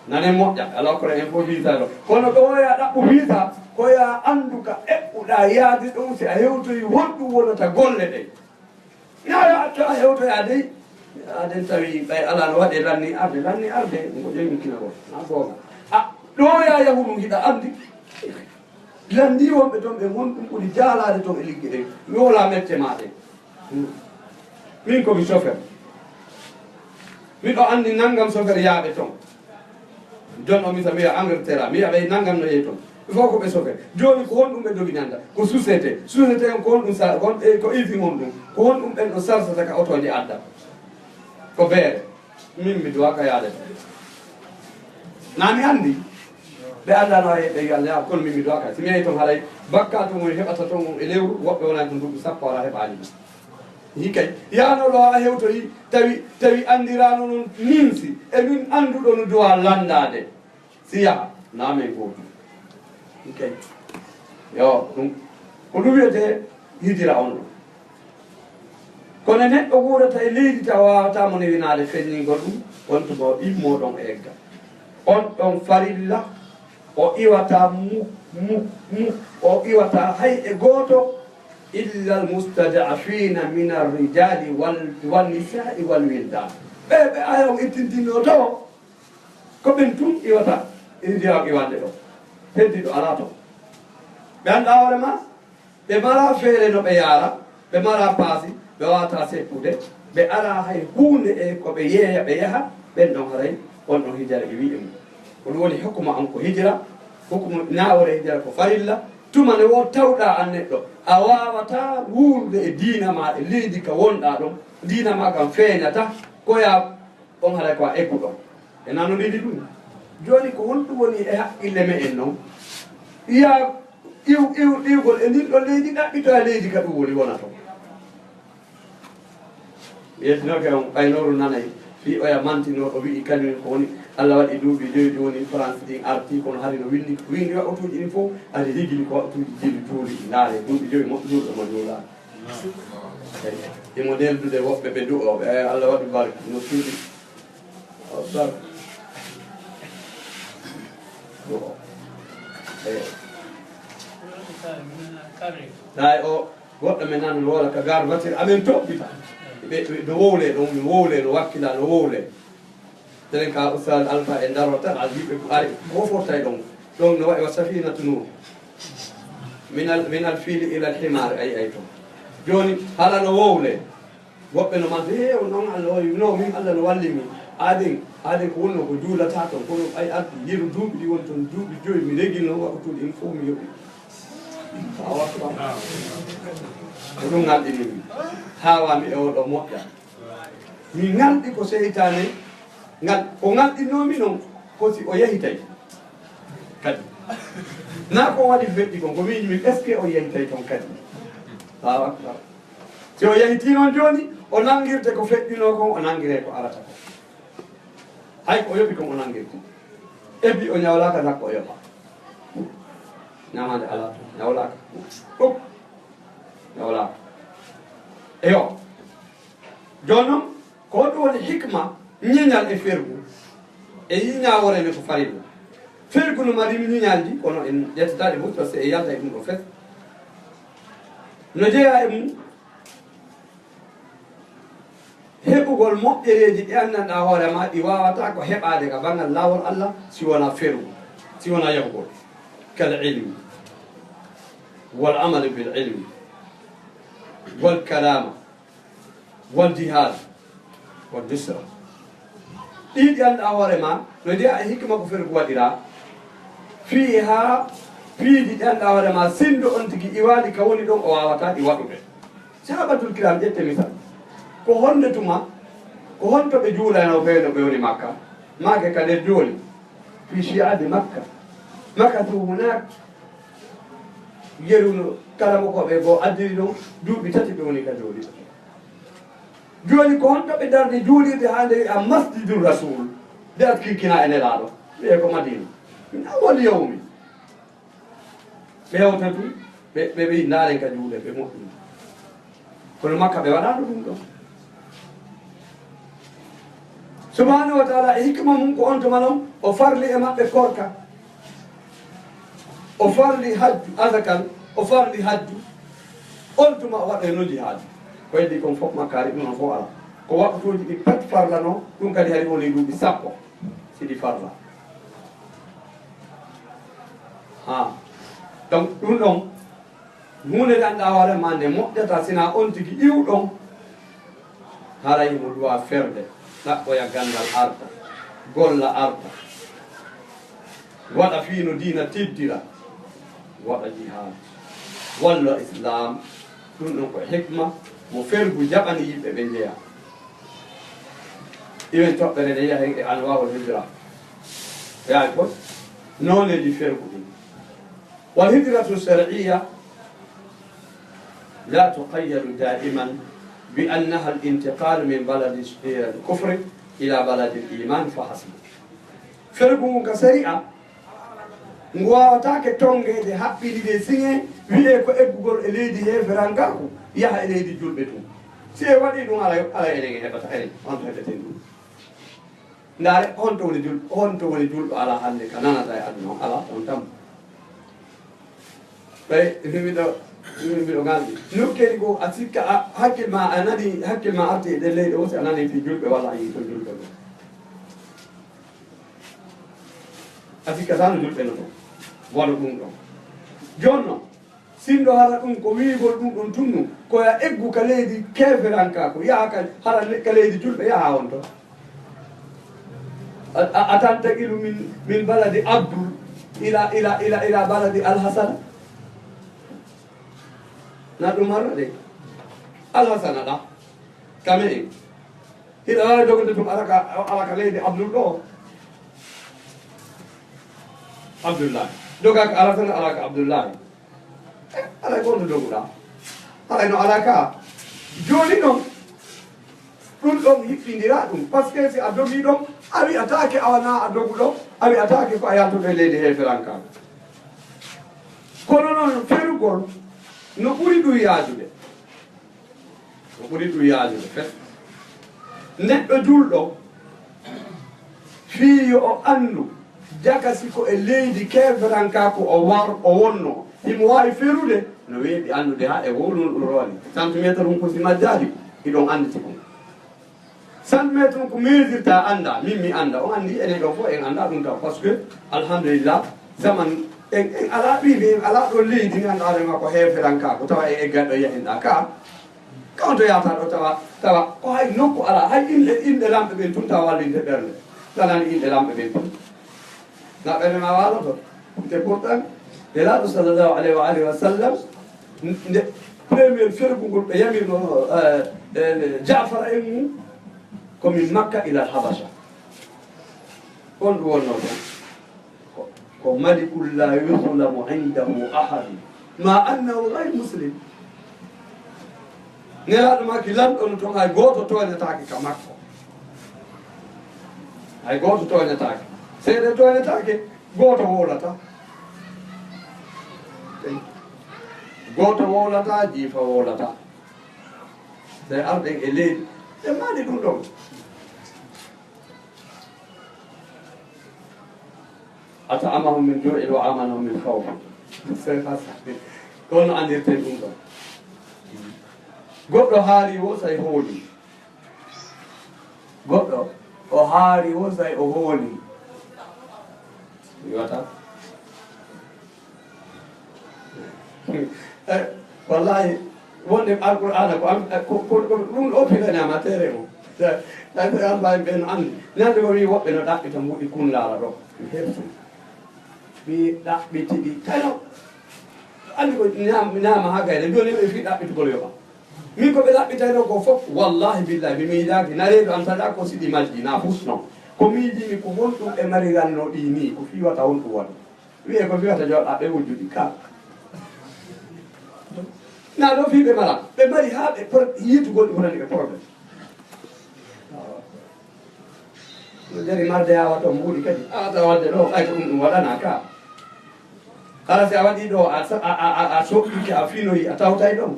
Nane moƴƴa, ala ko en fof visa ɗo. Kono ɗo ya ɗaɓɓu visa, ko ya anndu ka eɓɓuɗa yaade ɗum, si a hewtoyi honɗum wonata golle ɗen. Na yo a to a hewtoya dey, aden tawi ɓay ala no waɗe lanni arde, lanni arde, ngo ƴoymi kina goo, na goonga. A, ɗo ya yahu ɗum hiɗa anndi. Lanndi wonɓe toon ɓe ngon ɗum ɓuri jaalaade toon e ligge ɗen. Mi woola mette ma ɗen. Hmm. Min ko mi chauffeur. Miɗo anndi nanngam chauffeur yaaɓe toon. Jon o misa mi wiya Angleterre, mi wiya ɓay nanngam no yehi toon. Ɓe fof ko ɓe chauffeur. Jooni ko honɗum ɓe doginanta? Ko société. Société on ko honɗum sa, ko hon-, e, ko usine honɗum? Ko honɗum ɓen ɗo sarsata ka otooje adda? Ko beere. Min mi duwaka yaade toon. Na mi anndi. Ɓe annda no waye ɓe wiya, "Yaa, kono min mi duwaka." Si mi yehi toon haray bakka toon on heɓata toon on e lewru, woɓɓe wona ko nduuɓi sappo ala heɓaani ɗum. Hikay, yaano ɗo a hewtoyi, tawi, tawi anndiraano noon nimsi, e min annduɗo no duwa lanndaade. Si yaha, na men gootu. Hikay. Yo, ɗum, ko ɗum wiyetee hijira on ɗum. Kono neɗɗo wuurata e leydi tawa waawata mo newinaade feññingol ɗum, on tuma o immoo ɗon e egga. On ɗon farilla, o iwata mu, mu, mu, o iwata hay e gooto, illa al mustad'afina min ar rijali wal, wan nisa'i wal wildan. Ɓe, ɓe aya on ittintinno to, ko ɓen tun iwata, iri ndiyaw iwande ɗo. Heddiɗo alaa to. Ɓe annda hoore ma, ɓe mara feere no ɓe yaara, ɓe mara paasi, ɓe wawata seppude, ɓe ala hay huunde e ko ɓe yeeya, ɓe yaha, ɓen ɗon haray, on ɗon hijara e wi'e mum. Ko ɗum woni hukuma on ko hijira, hukuma naawore hijira ko farilla, tuma nde wo tawɗa an neɗɗo, a wawata wuurude e diina ma e leydi ka wonɗa ɗon, diina ma kan feeñata, ko ya on haray ko a egguɗo. E nanondiri ɗum. Jooni ko honɗum woni e haqqille me'en non? Iya iw, iw, iwgol e ndin ɗon leydi ɗaɓɓitoya leydi ka ɗum woni wona toon. Yettinoke on ɓaynooru nanay, fii oya mantinoo, o wi'i kañum ko woni, Allah waɗi duuɓi joyi ɗum woni France ɗin arti, kono hari no winndi, winndi waɗutuuji ɗin fof, ari rigini ko waɗutuuji jiilu juuli, ndaare, duuɓi joyi mo juulɗo mo juulaa. Imo neldude woɓɓe ɓe du'ooɓe, eh, Allah waɗu barke, no suuɗi. O barke. Du'o. Eh. Ɗay o, goɗɗo men nan no woola ka gar batir, amen toppita. Ɓe, ɓe, no wowle ɗon, no wowle, no wakkila, no wowle. Telen ka Oustaz Alpha e ndaro tan, a yimɓe ko ari, ko foftay ɗon. Ɗon no waɗi wa safinatu Nuh. Minal, minal fili ilal himar, ay, ay, to. Jooni, hala no wowle. Woɓɓe no manta, "He, o non Allah o, no, min Allah no walli mi." Aaden, aaden ko wonno ko juulata ton, kono ay arti, yeru duuɓi ɗi woni ton, duuɓi joyi, mi regino waɗutuɗi ɗin fof mi yoɓi. Allahu akbar. Ko ɗum ngalɗini mi. Haawami e oɗo moƴƴa. Mi ngalɗi ko seytaane ngal, ko ngalɗinnoomi noon, ko si o yahitay kadi. Na ko waɗi feƴƴi kon, ko miiji min, est-ce que o yahitay toon kadi? Allahu akbar. Si o yahitii noon jooni, o nanngirte ko feƴƴinoo kon, o nanngiree ko arata kon. Hay ko o yoɓi kon o nanngirte. Ebi o ñawlaaka, nakko o yoɓa. Ñamaande alaa toon, ñawlaaka. Ɗum. Ñawlaaka. Eyo. Jooni noon, ko ɗum woni hikma ñiñal e fergu. E ñiñaawore nde ko farilla. Fergu no mari ñiñalji, kono en ƴettata ɗe fof, parce que e yalta e ɗum ɗo fes. No jeyaa e mum, heɓugol moƴƴereeji ɗi anndanɗaa hoore ma, ɗi waawataa ko heɓaade ka banngal laawol Allah, si wonaa fergu, si wonaa yahugol. Kal ilmi, wal amalu bil ilmi, wal karaama, wal jihaad, wal nusra. Ɗii ɗi anndaa hoore ma, no njeyaa e hikma ko fergu waɗiraa. Fii haa piiji ɗi anndaa hoore ma, sinndo on tigi iwaali ka woni ɗon, o waawataa ɗi waɗude. Sahabatul kiram, ƴette misal. Ko honde tuma, ko honto ɓe juulayno ɓe no ɓe woni Makka? Maake ka nder jooli. Fii shi'aabi Makka. Makathu hunaak. Yeru no Kala mo ko ɓe goo addiri ɗum, duuɓi tati ɓe woni ka jooɗi. Jooni ko honto ɓe darni juulirde haa nde wi'a Masjidul Rasul, nde at kikkina e Nelaaɗo? Wi'e ko Madina. Min awwal yawmi. Ɓe hewta tun, ɓe, ɓe wi'i, "Ndaaren ka juuɗe," ɓe moƴƴini. Kono Makka ɓe waɗaano ɗum ɗon. Subhanahu wa ta'ala e hikma mum ko on tuma non o farli e maɓɓe korka. O farli hajju, azakal, o farli hajju. On tuma o waɗa e noji haaju. Ko heddi kon fof makkaari ɗum on fof ala. Ko waɗutuuji ɗi pat farlano, ɗum kadi hari woni duuɓi sappo. Siɗi farla. Ha. Donc, ɗum ɗon, huunde nde anndaa hoore ma nde moƴƴata, sina on tigi iwɗon, haray mo duwa ferde, ɗaɓɓoya ganndal arta, golla arta, waɗa fii no diina teddira, waɗa jihaad, walla Islaam, ɗum ɗon ko hikma mo fergu jaɓani yimɓe ɓe njeya. Iwen toɓɓere nde yahen e anwaa'ul hijra. Yahay fof nooneeji fergu ɗin. Wal hijratu shar'iyya la tuqayyadu da'iman bi annaha al intiqalu min baladi al kufri ila baladi al iman fa hasbu. Fergu ngun ka sari'a, ngu waawataake tonngeede, haɓɓiɗiɗe, siŋe, wi'ee ko eggugol e leydi heeferankaaku, yaha e leydi julɓe tun. Si en waɗii ɗum, alaa, alaa enen en heɓata, enen, honto heɓeten ɗum? Ndaare, honto woni jul-, honto woni julɗo alaa hannde ka nanata e aduna on? Alaa, on tan. Ɓay, miɗo, miɗo ngalɗi. Nokkeeli goo, a sikka, a, hakkil ma, a nani, hakkil ma arti e ɗen leyɗe o, si a nani fii julɓe walla a yii to julɓe goo. A sikkataa no julɓe no to waɗa ɗum ɗon. Jooni non, sinno hara ɗum ko wi'ugol ɗum ɗon tun nun, ko ya eggu ka leydi keeferankaaku, yaha ka, hara le-, ka leydi julɓe, yaha on to. A, a, a tantaqilu min, min baladi Abdul ila, ila, ila, ila baladi Alhasana. Na ɗum harra de. Alhasana ɗa. Kame en. Hiɗa waawi dogude tun, ala ka, ala ka leydi Abdul ɗo. Abdullahi. Doga ka Alhasana, ala ka Abdullahi. Eh, alay ko honto doguɗaa? Alay no alaa ka. Jooni non, ɗum ɗon hiɓɓindiraa ɗum. Parce que si a dogii ɗon, a wi'ataake awa naa a dogu ɗon, a wi'ataake ko a yaltuɗo e leydi heeferankaaku. Kono non, ferugol no ɓuri ɗum yaajude. Ko ɓuri ɗum yaajude fes. Neɗɗo julɗo, fii yo o anndu, jaka si ko e leydi keeferankaaku o war-, o wonno, himo waawi ferude, no weeɓi anndude haa e wowlunɗo rooni. Santimeetar ɗum ko si majjaali, hiɗon anndi si ko. Santimeetar ɗum ko mesure ta annda, min mi annda, on anndi, enen ɗo fof en annda ɗum taw. Parce que, alhamdulillah, zaman, en, en alaa ɓiyɓe, en alaa ɗo leydi, ngannduɗaa hoore maa ko heeferankaaku, tawa e eggal ɗo yahinɗaa ka. Ka on to yahata ɗo tawa, tawa ko hay nokku alaa, hay inɗe, inɗe lamɓe ɓen tun tawa wallinde ɓernde. Tanani inɗe lamɓe ɓen tun. Na ɓernde ma waaloto. C'est pourtant, Nelaaɗo sallallahu alayhi wa alihi wa sallam, nde premier fergugol ɓe yamirno, eh, eh, Jaafara en mum, ko min Makka ila Habasha. On ɗum wonno toon. Ko, ko malikul la yuzlamu indahu ahad, ma annahu ghayr muslim. Nelaaɗo maaki lanɗo no toon, hay gooto tooñataake ka makko. Hay gooto tooñataake. Seeɗa tooñataake, gooto wowlata. Gooto wowlata, jiifa wowlata. Sey arɗen e leydi. E maani ɗum ɗon. At'amahum min ju'in wa amanahum min khawf. Sey fas. Ko no anndirten ɗum ɗon. Goɗɗo haari wo say hooli. Goɗɗo o haari wo say o hooli. Mi wata. Eh, wallahi, wonde Alqur'aana ko am, eh, ko, ko, ko ɗum ɗo pilanaama tere o. Tawi ko Alfaaɓe ɓe no anndi. Nande o wii woɓɓe no ɗaɓɓita mbuɗi kunlaara ɗo. Mi hersi. Mi ɗaɓɓiti ɗi tayo. Anndi ko ñaam-, ñaama haa gayna. Jooni ɓe fii ɗaɓɓitugol yoɓa. Min ko ɓe ɗaɓɓitayno ko fof, wallahi billahi, mi miijaaki. Nareeɗo am saɗa ko siɗi majji, na fusno. Ko miijimi ko honɗum ɓe mariranno ɗi ni, ko fii wata honɗum waɗu. Wi'e ko fii wata jooɗa ɓe wujjuɗi ka. Na ɗo fii ɓe mala, ɓe mari haa ɓe por-, yiitugol ɗum wonani ɓe problème. No jari marde yaawa toon mbuuɗi kadi, a wata waɗde ɗo, ɓay ko ɗum ɗum waɗana ka. Kala si a waɗi ɗo, a sa-, a, a, a, a soɓɓike, a finoyi, a tawtay ɗon.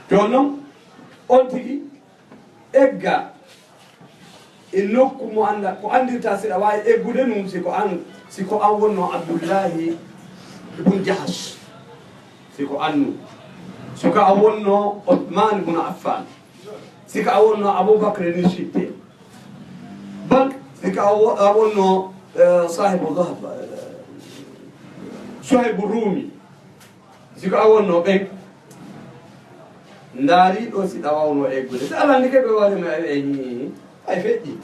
Jooni noon, on tigi, egga e nokku mo annda, ko anndirta si ɗa waawi eggude ɗum, si ko an, si ko an wonno Abdullahi ibn Jahsh, si ko an ɗum, si ko an wonno Othman ibn Affan, si ko an wonno Abubakr ni Siddiq, bal si ko an wo-, an wonno, eh, Sahibu Dhahab, eh, Suhaybu Rumi, si ko an wonno ɓen, ndaari ɗo si ɗa wawno eggude. Si Alla anndi kay ɓe waɗi ma e, e, ay feƴƴi.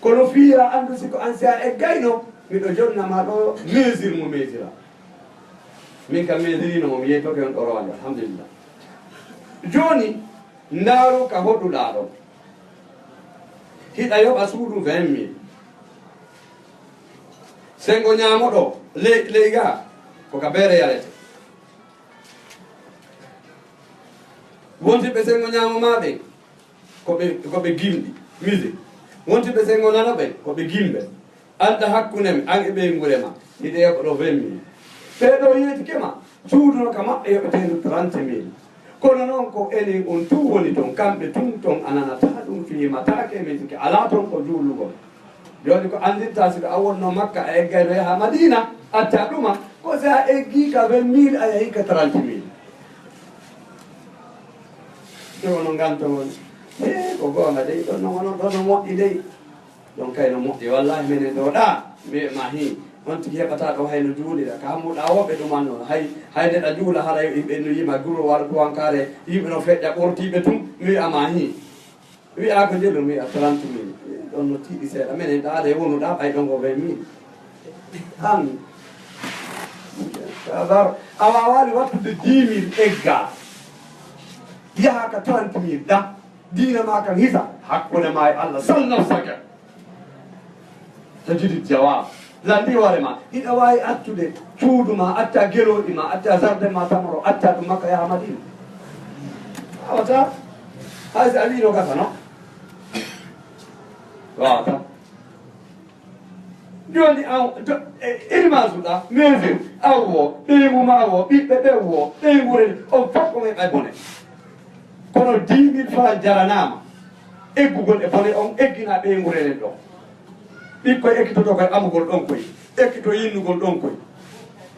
Kono fii a anndu si ko an si a eggayno, miɗo jonna ma ɗo mesure mo mesura. Min kam mesirino mo, mi yeytoke on ɗo rowande, alhamdulillah. Jooni, ndaaru ka hoɗuɗaa ɗo. Hiɗa yoɓa suudu vingt mille. Senngo ñaamo ɗo, ley, ley ga, ko ka beere yarete. Wonti ɓe senngo ñaamo maa ɓen, ko ɓe, ko ɓe gimɗi, musée. Wonti ɓe senngo nano ɓen, ko ɓe gimɓe. An ɗa hakkunde men, an e ɓeynguure maa, hiɗa yoɓa ɗo vingt mille. Ɓee ɗo yeetike ma, suudu no ka maɓɓe yoɓeteendu trente mille. Kono noon ko enen on tun woni ton, kamɓe tun ton a nanataa ɗum, fii mataake, min sike alaa ton ko juulugol. Jooni ko anndirta, si a wonno Makka, a eggayno yaha Madina, acca ɗuma, ko si a eggii ka vingt mille, a yahii ka trente mille. Ɗum no nganto woni. He, ko goonga dey, ɗon no, ɗon no moƴƴi dey. Ɗon kay no moƴƴi, wallahi minen ɗo ɗa, mi wi'a ma hi, on tigi heɓata ɗo hay no juulira, ka hammuɗa o ɓe ɗuman noon, hay, hay nde ɗa juula hara yimɓe no yima guro walla tuwankaare, yimɓe no feƴƴa ɓortiiɓe tun, mi wi'a ma hi. Wi'a ko jelu, mi wi'a trente mille, ɗon no tiiɗi seeɗa, minen ɗa de wonuɗa ɓay ɗon ko vingt mille. An, a waawaali wattude dix mille egga, yaha ka trente mille ɗa. Diina maa kan hisa, hakkunde maa e Allah, sal nafsaka. Tajidi jawab. Lanndii hoore maa, hiɗa waawi accude cuudu maa, acca gelooɗi maa, acca jardin maa tamaro, acca ɗum Makka yaha Madina? Wawata. Hay si a wiino gasa, no? Wawata. Jooni an, to, e, ilmaasu ɗa, mesure, an wo, ɓeyngu maa wo, ɓiɓɓe ɓen wo, ɓeynguure, on fof ko ɓe ɓay bone. Kono dix mille francs jaranaama eggugol e bone on, eggina ɓeynguure nden ɗon. Ɓikkoy ekkitoto koye ɓamugol ɗon koy, ekkito yinnugol ɗon koy.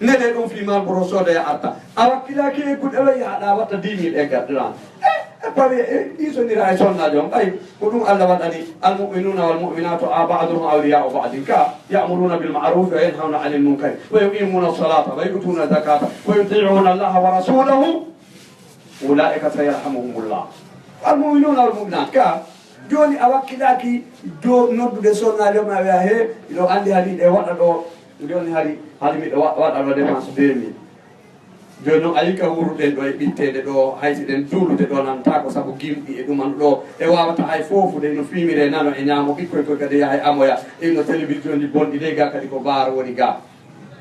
Nele ɗum fii Marlboro soodoya arta. A wakkilaaki e guɗe ɗo yahaɗa watta dix mille e garɗiraama. E, e pawi, e, ɗi sonira e sonnaajo on. Ɓay, ko ɗum Allah waɗani, "Al-mu'minuna wal-mu'minatu a ba'duhum awliya'u ba'din ka, ya'muruna bil ma'rufi wa yanhawna 'anil munkari, wa yuqimuna as-salata, wa yu'tuna az-zakata, wa yuti'una Allaha wa rasulahu, ula'ika sayarhamuhumullah." Al-mu'minuna wal-mu'minat ka, jooni a wakkilaaki do noddude sonnaajo ma wi'a, "He, miɗo anndi hali ɗe waɗa ɗo." Jooni hari, hari miɗo wa-, waɗa ɗo dépense deux mille. Jooni noon, a yii ka wuuruɗen ɗo e ɓitteede ɗo, hay si ɗen juulude ɗo nantaako sabu gimɗi e ɗuman ɗo, e waawata hay foofude no fiimire nano e ñaamo ɓikkoy koy kadi yaha e amoya, e no télévision ji bonɗi dey ga kadi ko baaro woni ga.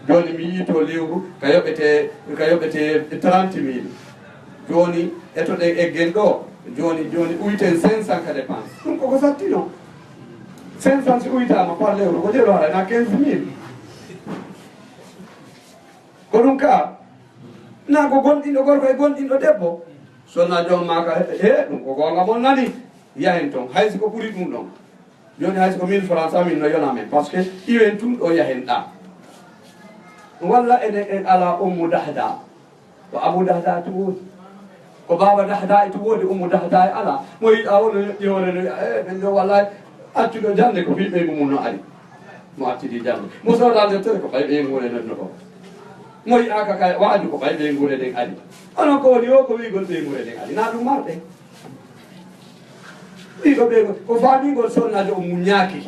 Jooni mi yii to lewru ka yoɓete, ka yoɓete trente mille. Jooni etoɗen eggen ɗo, jooni, jooni uyten cinq cents ka dépense. Ɗum koko satti noon. Cinq cents si uytaama par lewru, ko jelo hara na quinze mille. Ko ɗum ka, na ko gonɗinɗo gorko e gonɗinɗo debbo. Sonna joom maa ka, he, ɗum ko goonga mon nani, yahen toon. Hay si ko ɓuri ɗum ɗon. Jooni hay si ko mille francs, cent mille no yona men. Parce que iwen tun ɗo yahen ɗa. Walla enen en ala Ummu Dahda. Ko Abu Dahda tu woodi. Ko Baaba Dahda e tu woodi, Ummu Dahda e alaa. Mo yiɗaa won no yoƴƴi hoore no wi'a, "Eh, ɓen ɗo wallahi accuɗo jannde ko fii ɓeyngu mum no ari." Mo accidi jannde. Mo soodaa deftere ko ɓay ɓeynguure nden no ɗo. Mo yi'aaka kay waaju ko ɓay ɓeynguure nden ari. Onon ko woni o ko wi'gol ɓeynguure nden ari. Na ɗum marɗe. Wi'go ɓeyngu-, ko faamingol sonnaajo on muññaaki.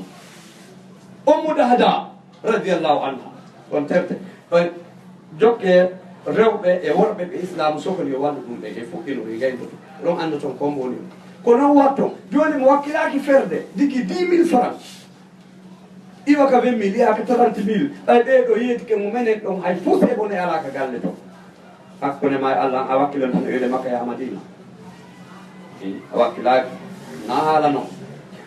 Ummu Dahda. Radiyallahu anha. On terte. On jokke rewɓe e worɓe ɓe Islaam sokli o wallu ɗum ɓe, e fuɗɗino e gaynude. Ɗon annda ton ko mbo woni. Ko non watton. Jooni mo wakkilaaki ferde, digi dix mille francs. Iwa ka vingt mille, yaha ka trente mille. Ɓay ɓee ɗo yeetike mo menen ɗon, hay fus e bone alaa ka galle to. Hakkunde ma e Allah, a wakkilanto no iwde Makka yaha Madina? A wakkilaaki. Na haala non.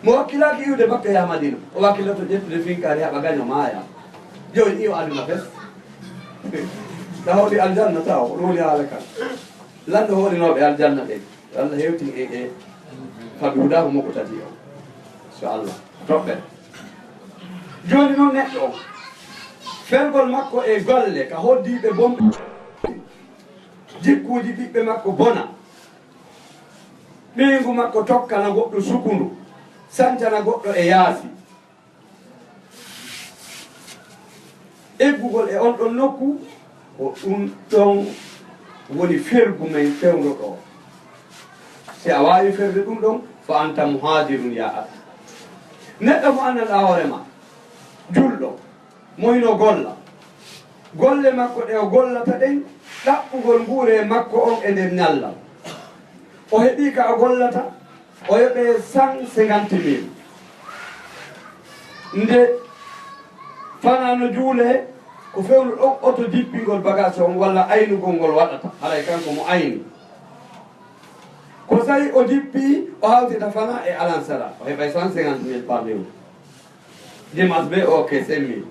Mo wakkilaaki iwde Makka yaha Madina, o wakkilanto ƴettude finkaari haɓa gaño maaya. Jooni iyo aduna fes. Ta hoɗi aljanna taw, ko ɗum woni haala kan. Lanɗo hoɗinooɓe aljanna ɓe. Allah hewtin e, e, fabi hudahu mo ko tati o. So Allah. Toɓɓe. Jooni noon neɗɗo o, fergol makko e golle ka hoddiiɓe bonɓe, jikkuuji ɓiɓɓe makko bona, ɓeyngu makko tokkana goɗɗo sukundu, sancana goɗɗo e yaasi. Eggugol e on ɗon nokku, ko ɗum ɗon woni fergu men fewndo ɗo. Si a waawi ferde ɗum ɗon, fa anta muhajirun ya akhi. Neɗɗo mo anndanɗaa hoore ma, julɗo, mo hino golla. Golle makko ɗe o gollata ɗen, ɗaɓɓugol nguure makko on e nder ñallal. O heɓii ka o gollata, o yoɓee cent cinquante mille. Nde fanaa no juulee, ko fewndo ɗon oto jippingol bagage on walla aynugol ngol waɗata, haray kanko mo ayni. Ko sa'i o jippi, o hawtita fanaa e alansara, o heɓay cent cinquante mille par lewru. Dimanche be o ke cinq mille.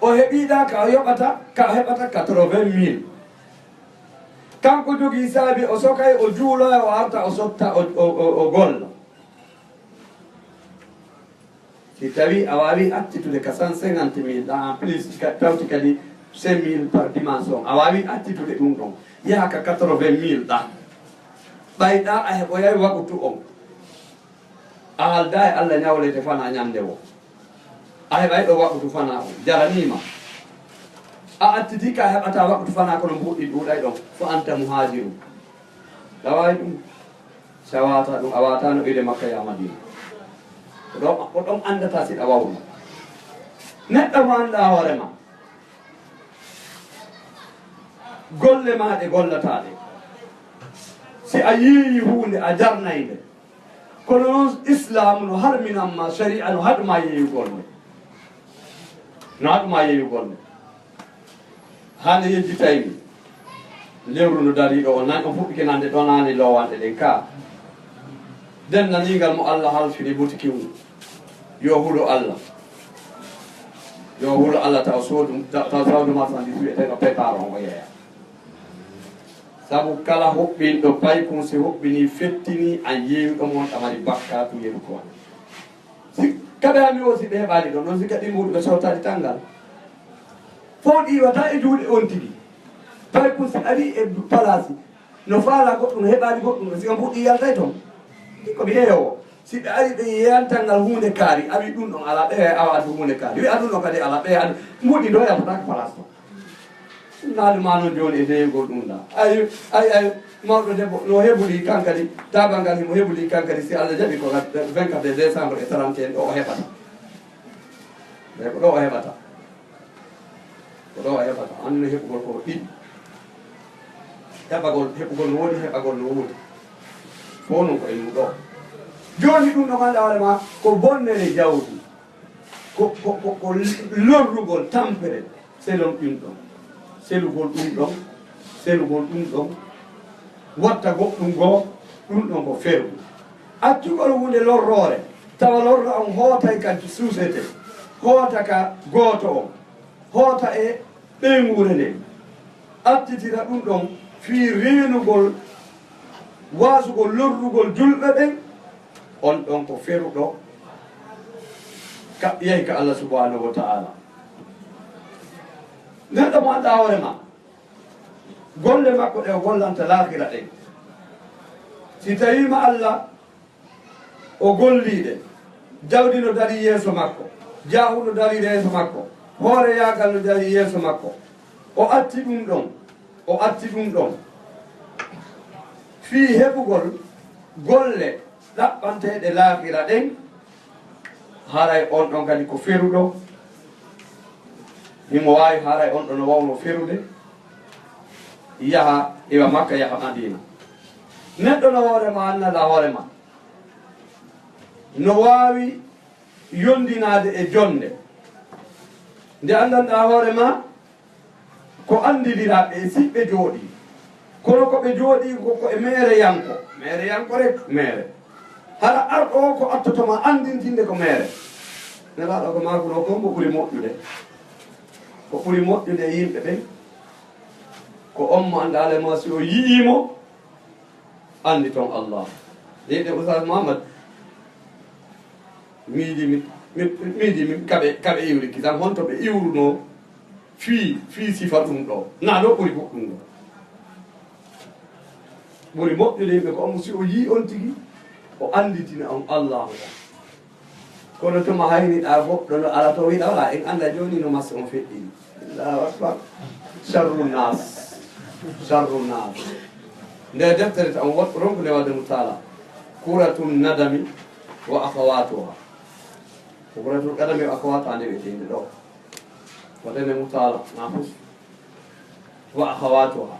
O heɓii ɗa ka o yoɓata, ka o heɓata quatre-vingt mille. Kanko jogii saabi, o sokay, o juuloya, o arta, o sotta, o, o, o, o golla. Si tawi a waawi accitude ka cent cinquante mille ɗa, en plus, ka, tawti kadi cinq mille par dimanche on, a waawi accitude ɗum ɗon, yaha ka quatre-vingt mille ɗa. Ɓay ɗa a heɓoyay wakutu on. A haaldaa e Allah ñawlete fanaa ñande wo. A heɓay ɗo wakutu fanaa on. Jaranii ma. A accitii ka a heɓataa wakutu fanaa kono mbuuɗi ɗuuɗay ɗon. Fa anta muhaajiru. Ɗawaay ɗum. Si a waawataa ɗum, a waawataa no iwde Makka yaha Madiina. Ko ɗon, ko ɗon anndataa si ɗa wawno. Neɗɗo mo anndaa hoore ma. Golle ma ɗe gollataa ɗe. Si a yeeyi huunde, a jarnay nde. Kono noon Islaamu no harminan ma, sari'a no haɗu ma yeeyugol nde. No haɗu ma yeeyugol nde. Hande yejjitay mi. Lewru no darii ɗo, on nani, on fuɗɗike nande ɗo nani lowande ɗen ka. Denndaningal mo Allah halfini butiki mum. Yo hulo Allah. Yo hulo Allah taw soodu, taw, taw sawdu marchandise wi'eteeɗo pétard on o yeeya. Sabu kala huɓɓinɗo paykun si huɓɓini fettini an yeeyuɗo mo on ɗa mari bakkaatu yeru ko waɗi. Si kaɓe ami o si ɓe heɓaali ɗon, ɗon si kaɗi mbuuɗu ɓe sootaali tanngal. Fof ɗi iwata e juuɗe on tigi. Paykun si ari e palaasi, no faala goɗɗum, heɓaali goɗɗum, si o mbuuɗi yaltay toon. Ko mi yeeyowo. Si ɓe ari ɓe yeeyantal ngal huunde kaari, a wi ɗum ɗon alaa, ɓe awa addu huunde kaari. Wi a ɗum ɗon kadi alaa, ɓe addu. Mbuuɗi ɗo yaltata ko place ɗo. Naali ma noon jooni e deyugol ɗum ɗa. Ay, ay, ay, mawɗo debbo, no hebuli kan kadi, tabangal himo hebuli kan kadi, si Allah jaɓi ko vingt-quatre décembre e trente et un ɗo o heɓata. Ɓe ko ɗo o heɓata. Ko ɗo o heɓata, anne heɓugol ko ɗiɗi. Heɓagol, heɓugol no woodi, heɓagol no woodi. Fof noon ko e mum ɗo. Jooni ɗum ɗo ngannduɗaa hoore ma ko bonnere jawdi. Ko, ko, ko, ko lorrugol tampere, selon ɗum ɗon. Selugol ɗum ɗon, selugol ɗum ɗon. Watta goɗɗum goo, ɗum ɗon ko fergu. Accugol huunde lorroore, tawa lorra on hootay ka suusete, hoota ka gooto on, hoota e ɓeynguure nden, accitira ɗum ɗon fii reenugol, waasugol lorrugol julɓe ɓen, on ɗon ko feruɗo ka, yehi ka Allah subhanahu wa ta'ala. Neɗɗo mo anndaa hoore ma, golle makko ɗe o gollanta laakira ɗen. Si tawiima Allah o golliiɗe, jawdi no darii yeeso makko, jaahu no darii yeeso makko, hooreyaagal no darii yeeso makko, o acci ɗum ɗon, o acci ɗum ɗon fii heɓugol golle ɗaɓɓanteeɗe laakira ɗen, haray on ɗon kadi ko feruɗo. Himo waawi haray on ɗon no wawno ferude, yaha iwa Makka, yaha Madiina. Neɗɗo no hoore ma, annala hoore ma, no waawi Yondinaade e jonnde nde anndanɗaa hoore ma, ko anndidiraaɓe e siɓɓe jooɗii, kono ko ɓe jooɗii ko, ko e meereyanko, meereyanko rek, meere. Hara arɗo o ko attoto ma anndintinde ko meere. Nelaaɗo ko maakuno ko mbo ɓuri moƴƴude. Ko ɓuri moƴƴude e yimɓe ɓen, ko on mo anndaale ma si o yi'ii mo, anndi toon Allah. Leyɗe Oustaz Mouhammad, miiji mi, mi, miiji mi, kaɓe, kaɓe iwri kisan, honto ɓe iwrunoo fii, fii sifa ɗum ɗo. Naa ɗo ɓuri goɗɗum ɗo. Ɓuri moƴƴude yimɓe ko on, si o yii on tigi, o annditina on Allahu on. Kono tuma hayniɗaa goɗɗo no ala to wiɗa wala, en annda jooni no massa on feƴƴini. Allahu akbar. Sharru nas. Sharru nas. Nde deftere ta on woɗɗo ronko nde wadde mo taala. Kuratun nadami wa akhawatuha. Ko kuratul qadami wa akhawatuha nde wi'etee nde ɗo. Waɗene mo taala, na fus. Wa akhawatuha.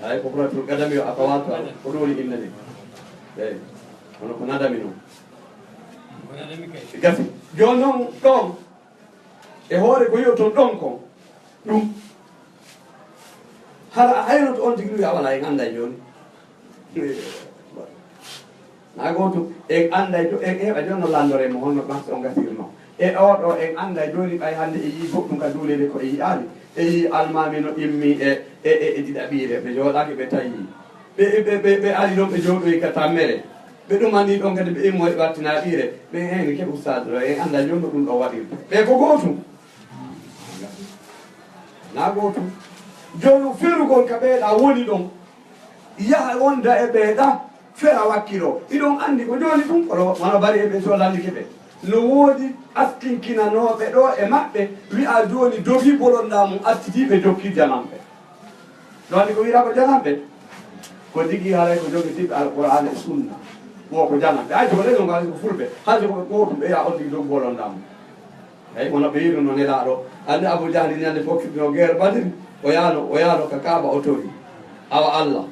Ay, ko kuratul qadami wa akhawatuha. Ko ɗum woni innde nde. Eey. Kono ko nadami noon. Gasi. Jooni noon ɗoon, e hoore ko yi'oton ɗoon kon, ɗum. Hara a haynoto on tigi ɗum, a wala en annda jooni. Na gootum, en annday to, en heɓa jooni no lanndoree mo, honno ɓarse on gasirnoo. E oo ɗoo, en annday jooni ɓay hannde e yii goɗɗum ka duuleede ko e yi'aali. E yii almaami no immi e, e, e, e ɗiɗaɓiire, ɓe jooɗaaki ɓe tawi. Ɓe, ɓe, ɓe, ɓe ari ɗon, ɓe jooɗoyi ka tammere. Ɓe ɗumanii ɗon kadi, ɓe immoyi ɓe wattinaa ɓiire. Ɓe, en ke ustaadu ɗo, en annday jooni no ɗum ɗo waɗirde. Ɓe ko gootum. Na gootum. Jooni ferugol ka ɓeeɗa woni ɗon. Yaha wonda e ɓeeɗa, fera wakkilo. Iɗon anndi ko jooni ɗum, kono wano bari e ɓe so landike ɓe. No woodi askinkinanooɓe ɗo e maɓɓe, wi'a jooni dogi bolonda mum, artiti ɓe jokki jananɓe. No anndi ko wi'ira ko jananɓe? Ko digi haray ko jogitiiɓe Alqur'aana e Sunna. Wo ko jananɓe. Hay so ko ɗen ɗon ngal ko fulɓe, hay so ko ɓe gootum ɓe ya on tigi dogi bolonda mum. Eyi, wona ɓe yiɗuno Nelaaɗo. Anndi Abu Jahli ñande fokkitino guerre Badri, o yaano, o yaano ka Kaaba, o towi. Awa Allah.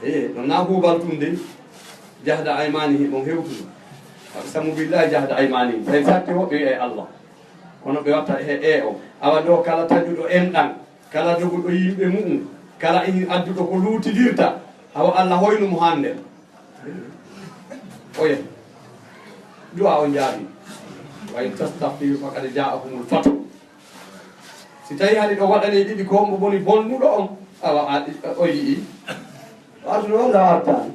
Eyi, ɗon na huubal tun dey. Jahda aymaanihim, on hewtuno. Aqsamu billahi jahda aymaanihim. Tawi satti woɓɓe wi'ay Allah. Kono ɓe watta he, e o. Awa ɗo kala taƴuɗo enɗan, kala joguɗo yimɓe mu'um, kala in adduɗo ko luutidirta, awa Allah hoynu mo hande. Oye. Du'a on jaabi. Wa in tastaftihu faqad ja'akumul fathu. Si tawi hani ɗo waɗani ɗiɗi ko mo woni bonnuɗo on, awa a, o yi'i. Wartuno walla wartaani?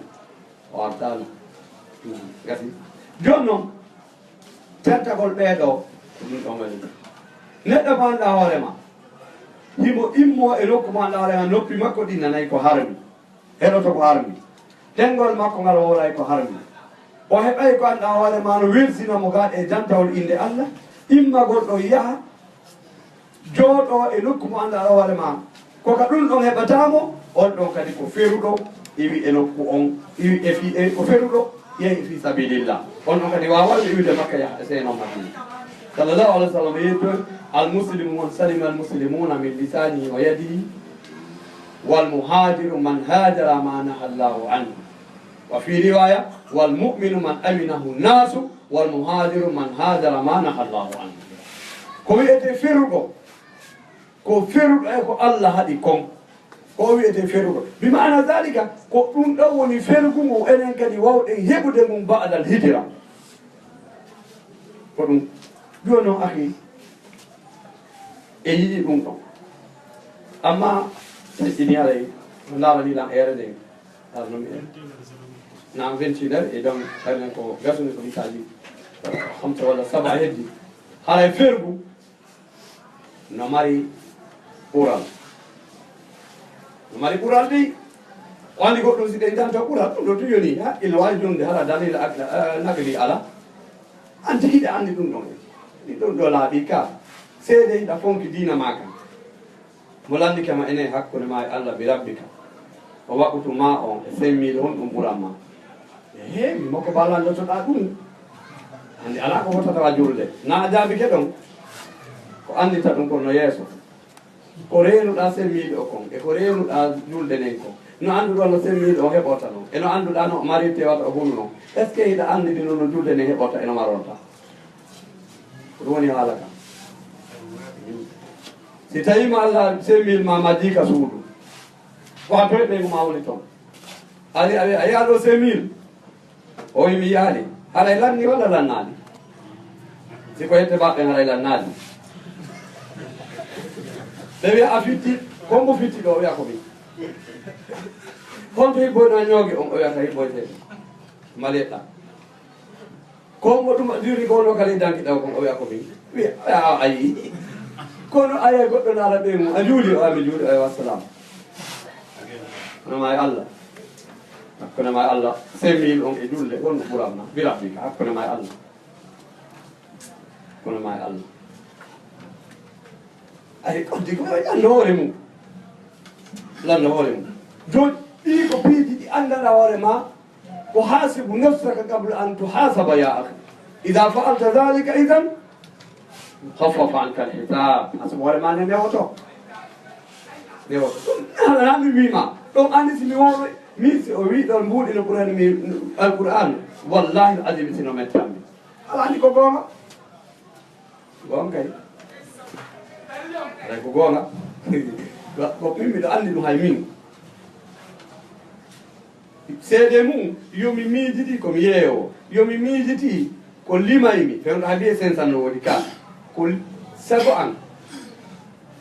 O wartaani. Hmm, gasi. Jooni noon, tertagol ɓee ɗo, ko ɗum ɗon woni. Neɗɗo mo anndaa hoore ma, himo immoo e nokku mo anndaa hoore ma, noppi makko ɗi nanay ko harmi. Heɗoto ko harmi. Ɗenngol makko ngal wowlay ko harmi. O heɓay ko anndaa hoore ma no welsina mo gaa e jantawol innde Allah, immagol ɗo yaha, jooɗo e nokku mo anndaa hoore ma. Ko ka ɗum ɗon heɓata mo, on ɗon kadi ko feruɗo, iwi e nokku on, iwi e fi, e ko feruɗo, yehi fi sabilillah. On ɗon kadi waaway iwde Makka yaha e seenoo Madina. Sallallahu alaihi wasallam yehi to, "Al muslimu man salima al muslimuna min lisanihi wa yadihi, wal muhajiru man hajara ma naha Allahu anhu." Wa fi riwaya, "Wal mu'minu man aminahu nasu, wal muhajiru man hajara ma naha Allahu anhu." Ko wi'ete feruɗo, ko feruɗo e ko Allah haɗi kon. Ko o wi'ete feruɗo. Bi ma'ana zalika, ko ɗum ɗon woni ferugu ngu enen kadi wawɗen heɓude ngun ba'dal hijra. Ko ɗum. Jooni noon, akhi, e yiɗi ɗum ɗon. Amma, taƴƴini haray, no ndaarani lan eere nden. Arno mi en. Naam, vingt et une heures, et donc, kañum ko gasuni ko mitaaji, hamsa walla saba heddi. Haray fergu no mari ɓural. No mari ɓural di. O andi goɗɗum si ɓe janto ɓural, ɗum ɗo tuyoni, ha, ina waawi jonde hara dalil ak-, eh, nagli ala. An tigi ɗa andi ɗum ɗon. Ɗi ɗum ɗo laaɓi ka. Seede hiɗa fonki diina ma kan. Mo landike ma ene hakkunde ma e Allah bi rabbika. O waɓutu ma on e cinq mille on ɗum ɓuran ma. Ehe, mi mokko ba landotoɗa ɗum. Andi ala ko fotata wa julde. Na a jaabike ɗon. Ko andita ɗum ko no yeeso. Ko reenuɗa cinq mille o kon, e ko reenuɗa julde nden kon. No annduɗon no semmiiɗo o heɓorta non, e no annduɗaa no o marirte wata o hulu non. Est-ce que hiɗa anndi no, no julde nden heɓorta e no marorta? Ko ɗum woni haala kan. Si tawii ma Allah semmiil ma majjii ka suudu, ko a toye ɓeyngu ma woni ton? Ari, ari, a yi'aa ɗo semmiil? O wi mi yi'aali. Haray lanni walla lannaali? Si ko yette baɗɗen haray lannaali. Ɓe wi'a a fitti, ko mbo fitti ɗo? O wi'a ko min. Honto hibboyno a ñoogi on? O wi'ata hibboyte. Maleɗa. Ko mo ɗum diri ko no kala danki ɗaw kon o wi'a ko min. Wi'a, a, a yi. Kono aye goɗɗo naala ɓe mum, a juuli o, a mi juuli, ayo, wassalam. Kono ma e Allah. Kono ma e Allah, cinq mille on e julde, won ko ɓuranma. Bi rabbika, kono ma e Allah. Kono ma e Allah. Ay, ko di ko lanno hoore mum. Lanno hoore mum. Joni, ɗi ko piiji ɗi anndanɗa hoore ma, ko hasibu nafsaka qabla an tuhasaba ya akhi. Idha fa'alta dhalika idhan khaffafa anka al-hisab. Hasibu hoore ma ne newoto. Newoto. Ɗum haala mi wiima. Ɗum anndi si mi woowe, min si o wi ɗon mbuuɗi no Qur'an mi, Al-Qur'an. Wallahi al-azim sino mettammi. Ala anndi ko goonga. Goonga kay. Alay ko goonga. Ko min miɗo anndi ɗum hay min. Seede mum, yo mi miijiti ko mi yeewo. Yo mi miijiti ko limaymi. Fewndo hay mbiye cinq cents no woodi ka. Ko sago an.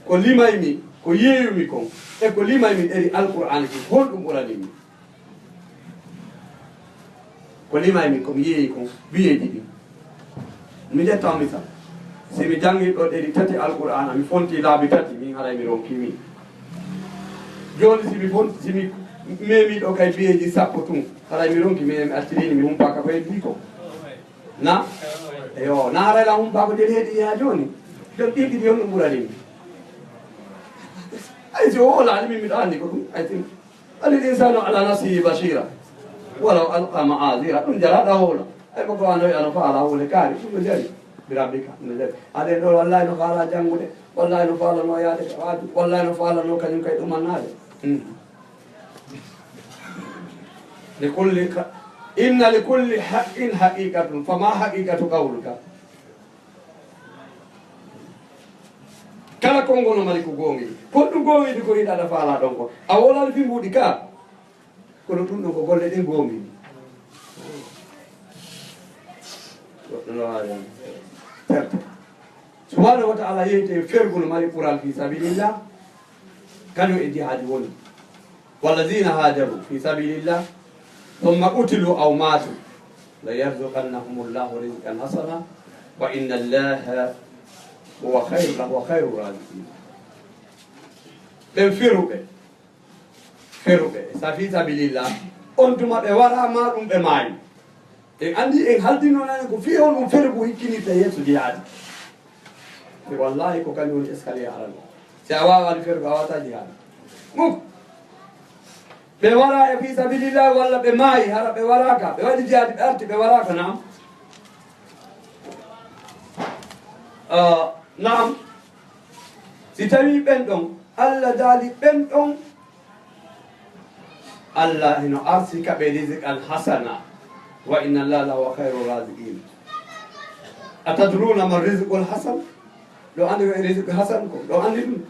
Ko limaymi, ko yeeyumi kon. E ko limaymi ɗeri Alqur'aana ki, honɗum ɓuranimmi? Ko limaymi, ko mi yeeyi kon, biyeeji ɗin. Mi ƴetta on misal. Si mi janngi ɗo ɗeri tati Alqur'aana, mi fonti laabi tati, min haray mi ronki min. Jooni si mi fonti, si mi memi ɗo kay biyeeji sappo tun, haray mi ronki, mi, mi accirini, mi humpaaka ko heddi ko. Na? Eyo, na haray la humpaako ɗeri heddi haa jooni. Ɗon ɗin ɗiɗi on ɗum ɓuranimmi. Ay si o hoolaali min miɗo anndi ko ɗum, ay si Bal al insanu ala nafsihi basira. Walaw alqa ma'azira. Ɗum jaraɗa hoola. Ay ko ko ano ano faala hole kaari. Ɗum no jari. Bi rabbika. Ɗum no jari. Aɗen ɗo wallahi no faala janngude. Wallahi no faala no yaade ka waaju. Wallahi no faala no kañum kay ɗum annaade. Hmm. Li kulli ka-, inna li kulli haqqin haqiqatun. Fama haqiqatu qawlika. Kala konngol no mari ko goongɗi. Ko ɗum goongɗi ko yiɗaɗa faala ɗon ko. A wolaali fi mbuuɗi ka. Kono ɗum ɗon ko golle ɗen goongɗi. Goɗɗo no waawi on. Perte. Subhanahu wa ta'ala yeeyte fergu no mari ɓural fi sabilillah. Kañum e jihadi woni. والذين هاجروا في سبيل الله ثم قتلوا أو ماتوا ليرزقنهم الله رزقا حسنا وإن الله هو خير، لهو خير الرازقين. Ɓen feruɓe, feruɓe, sa fi sabilillah, on tuma ɓe wara ma ɗum ɓe maayi. En anndi, en haldino nane ko fii honɗum fergu hikkinirta yeeso jihaadi. Te wallahi ko kañum woni escalier arano. Si a waawaani fergu, a waawata jihaadi. Muk. Ɓe wara e fii sabilillah walla ɓe maayi, hara ɓe waraaka. Ɓe waɗi jihaadi, ɓe arti, ɓe waraaka, naam. Ah, naam. Si tawii ɓen ɗon, Allah daali ɓen ɗon, Allah hino arsika ɓe rizqan hasana, wa inna Allaha lahuwa khayru raziqin. Atadruna ma rizqul hasan? Ɗo anndi ko e rizqu hasan ko? Ɗo anndi ɗum?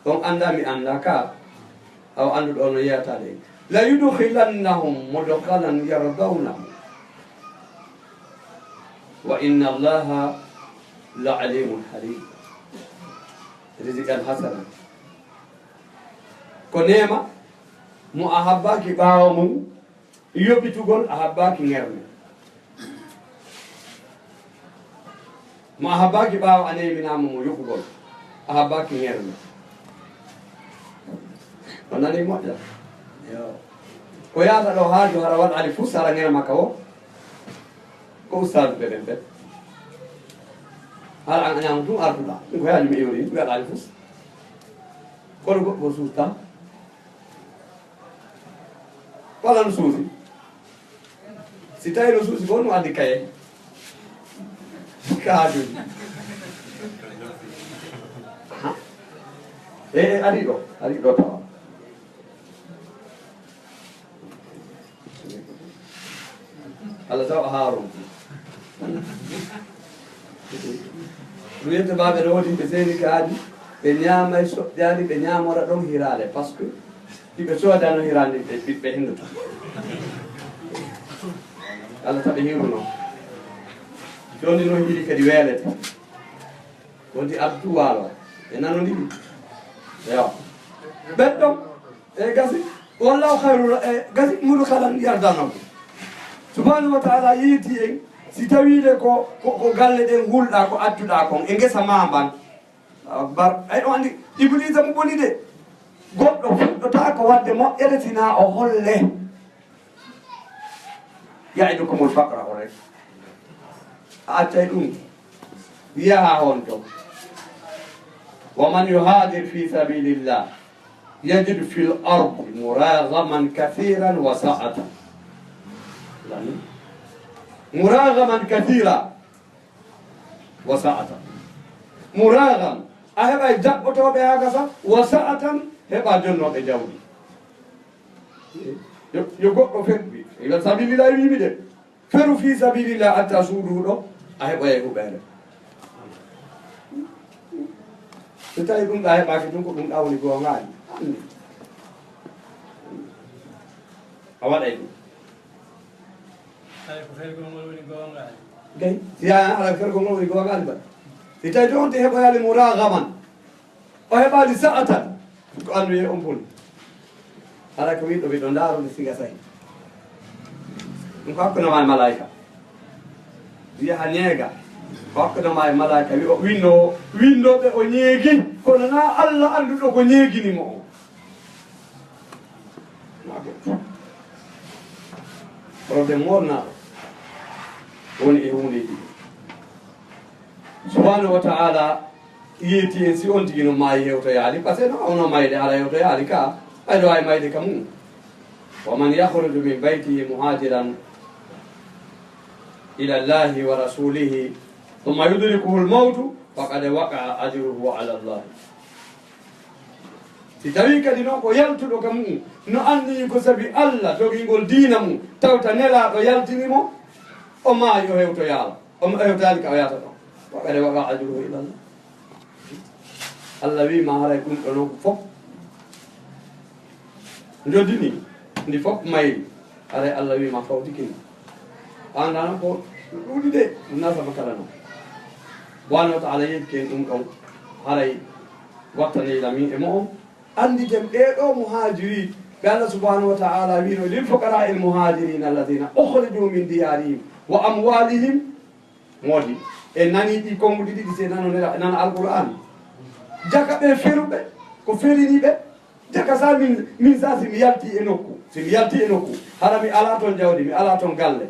Ɗon annda mi annda ka. Aw annduɗo on no yeeyata ɗen. La yudkhilannahum mudkhalan yardawnahu. Wa inna Allaha la alimun halim. Rizqan hasana. Ko neema mo a habbaaki ɓaawo mum yoɓitugol, a habbaaki ŋernde. Mo a habbaaki ɓaawo a neeminaama mo yoɓugol, a habbaaki ŋernde. O nani moƴƴa. Yo. Ko yaata ɗo haaju hara waɗaali fus hara ŋerma ka o. Ko ustaadu ɓe ɓen ɓen. Hara an a ñaama tun artuɗaa. Ɗum ko yaani mi iwri, mi waɗaali fus. Kono goɗɗo o suustaa. Walla no suusi? Si tawi no suusi, ko honɗum addi kaye? Kaajuuji. Ha? E, e, ari ɗo, ari ɗo tawa. Allah taw a haaron. Wiyete baaɓe ɗo woni ɓe seeni kaadi, ɓe ñaamay soƴƴaani, ɓe ñaamora ɗon hiraale, parce que si ɓe soodano hiraande, ɓe, ɓe, ɓe hinnoto. Allah taɓe hiruno. Jooni noon hiri kadi weelete. Wonti artu waalo. E nanondiri. Yo. Ɓen ɗon, e gasi, wallahu khairu, e gasi, mudu kala yardano. Subhanahu wa ta'ala yiiti en, si tawiide ko, ko, ko galle ɗen hulɗa, ko adduɗa kon, e ngesa ma mban. Allahu akbar. Ay, on andi, Iblisa mo boni de. Goɗɗo fuɗɗotaako waɗde moƴƴere sina o holle. Ya'idukumul faqra, o rek. A accay ɗum. Yaha on to. Wa man yuhajir fi sabilillah yajid fil ardi muragaman kathiran wa sa'atan. Lan. Muragaman kathira wa sa'atan. Muragam. A heɓay jaɓɓotooɓe haa gasa, wa sa'atan, heɓa jonnooɓe jawdi. Yo, yo goɗɗo feɗɗi. Ila sabilillahi wiimi de. Feru fi sabilillah, acca suudu ɗo, a heɓoyay huɓeere. So tawi ɗum ɗa heɓaaki tun, ko ɗum ɗa woni goongaali. Anndi. A waɗay ɗum. Tawi ko fergol ngol woni goongaali. Gay, si yaa ala fergol ngol woni goongaali ba. Si tawi to on te heɓoyaali muragaman. O heɓaali sa'atan, ko annduye on boni. Hara ko wiɗo, wiɗo ndaaro nde siga sahi. Ɗum ko hakkunde ma e malaayika. Wiya ha ñeega. Ko hakkunde ma e malaayika. Wi-, o winndo, winndooɓe o ñeegi. Kono na Allah annduɗo ko ñeegini mo o. Maa ko problème moornaaɗo woni e huundeeji ɗi. Subhanahu wa ta'ala yeeti en si on tigi no maayi hewtoyaali, parce que no ono mayde hara hewtoyaali ka, ɓayde waawi mayde ka mum. Wa man yakhruju min baytihi muhajiran ila Allahi wa rasulihi thumma yudrikuhu al-mawtu faqad waqa'a ajruhu ala Allah. Si tawii kadi noon ko yaltuɗo ka mum, no anniyi ko sabi Allah, dogingol diina mum, tawta nelaaɗo yaltini mo, o maayi, o hewtoyaala. O hewtaali ka o yahata ɗon. Wa qad waqa ajruhu ila Allah. Allah wii ma haray ɗum ɗo noon ko fof. Njoddini, ndi fof mayri. Haray Allah wii ma fawtiki ma. Ɓaandaano ko ɗuuɗi de, ɗum nasaba kala noon. Subhanahu wa ta'ala yetti en ɗum ɗon. Haray wattaney la min e mo'on. Annditen ɓee ɗoo muhaajiri, ɓe Allah subhanahu wa ta'ala wiino, lil fuqaraa'il muhaajiriina alladhiina ukhriju min diyaarihim wa amwaalihim. Moodi, en nanii ɗii konnguɗi ɗiɗi, si en nano nela-, nana Alqur'aan. Jaka ɓe feruɓe, ko ferini ɓe. Jaka sa min, min sa si mi yalti e nokku, si mi yalti e nokku, hara mi alaa toon jawdi, mi alaa toon galle.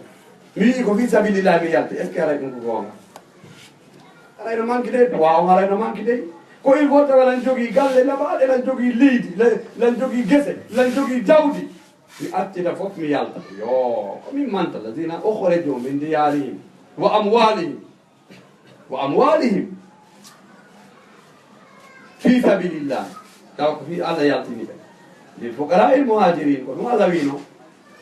Mi wi'i ko fii sabilillahi mi yalti, est-ce que haray ɗum ko goonga? Haray no manki dey, poids on haray no manki dey. Ko il faut tawa lan jogii galle laɓaaɗe, lan jogii leydi, lan, lan jogii gese, lan jogii jawdi. Mi accita fof mi yalta. Yo, ko min manta, alladhiina ukhriju min diyaarihim wa amwaalihim. Wa amwaalihim fii sabilillah. Taw ko fii Allah yaltini ɓe. Lil fuqaraa'il muhaajiriin, ko ɗum Allah wiino.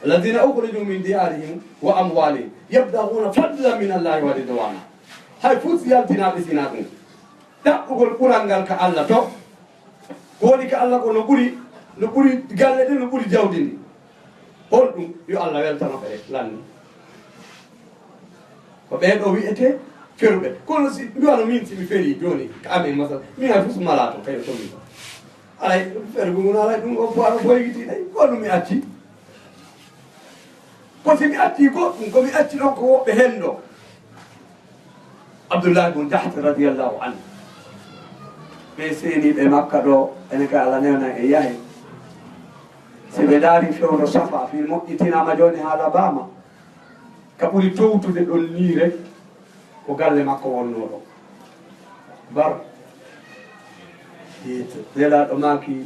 Alladhiina ukhriju min diyaarihim wa amwaalihim yabtaghuuna fadlan min Allahi wa ridwaana. Hay fus yaltinaaɓe sina ɗum. Ɗaɓɓugol ɓural ngal ka Allah to. Ko woni ka Allah ko no ɓuri, no ɓuri galle ɗen, no ɓuri jawdi ndi. Honɗum yo Allah weltano ɓe lanni? Ko ɓee ɗoo wi'etee feruɓe. Kono si mi wano min, si mi ferii jooni, ka amen masal, min hay fus malaa to, kayo to min. Alay, fergu ngun alay ɗum o poids no boygiti ɗay. Ko ɗum mi acci? Ko si mi acci goɗɗum, ko mi acci ɗon ko woɓɓe hen ɗo. Abdullah bun Jahsh radiyallahu anhu. Ɓe seeniiɓe Makka ɗo, enen kay Allah newnan e yahe. Si ɓe ndaari fewndo Safa, fii moƴƴitinaama jooni haala baama. Ka ɓuri towtude ɗon nii rek, ko galle makko wonnoo ɗon. Bar. Hiito. Nelaaɗo maaki,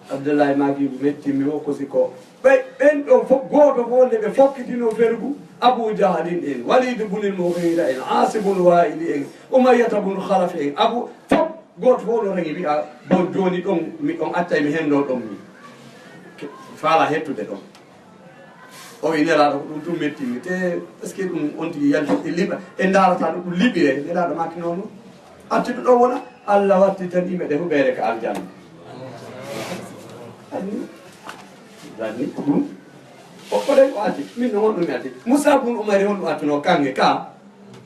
Abdullahi maaki, mettimmi wo ko si ko. Ɓe, ɓen ɗon fof, gooto fof nde ɓe fokkitinoo fergu, Abu Jahalin en, Walid bunil Mughira en, Aasi bun Wa'ili en, Umayyata bun Khalaf en, Abu, fof, gooto fof no regi wi'a, bon jooni ɗon, mi ɗon accay mi henndoo ɗon mi. Ke-, faala hettude ɗon. O wi Nelaaɗo ko ɗum tun mettinmi, te est-ce que ɗum on tigi yalti e liɓa, en ndaarata ɗo ɗum liɓire? Nelaaɗo maaki noon, accu ɗum ɗon wona, Allah wattitanii ɓe huɓeere ka aljanna. Anni, anni ko ɗum. O ko ɗen o ati, min no won ɗum mi ati. Musa bun Umari on ɗum atuno kange ka,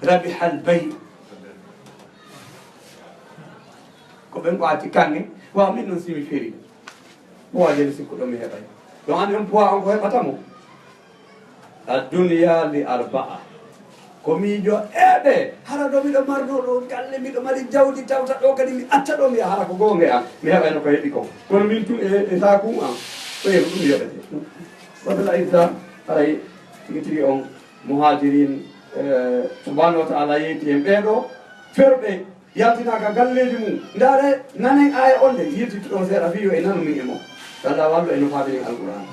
rabihal bay. Ko ɓen ko ati kange, wa min non simi feri. Poids de mi sikkuɗo mi heɓay. Ɗon anndi on poids on ko heɓata mo? Addunya li arba'a. Ko miijo eɓe, hara ɗo miɗo marno ɗo galle, miɗo mari jawdi, tawta ɗo kadi mi acca ɗo mi yaha, hara ko goonge am, mi heɓayno ko heɓi kon. Kono min tun e, e saaku am, ko yeru ɗum yoɓete. Wallahi sa, haray tigi tigi on muhajirin, eh, subhanahu wa ta'ala yeyti en ɓeeɗo ferɓe yaltinaaka galleeji mum. Ndaare, nanen aaya on de, yiltituɗon seeɗa fii yo e nanu min e mon. Kalla wallu e no faamini Alqur'aan.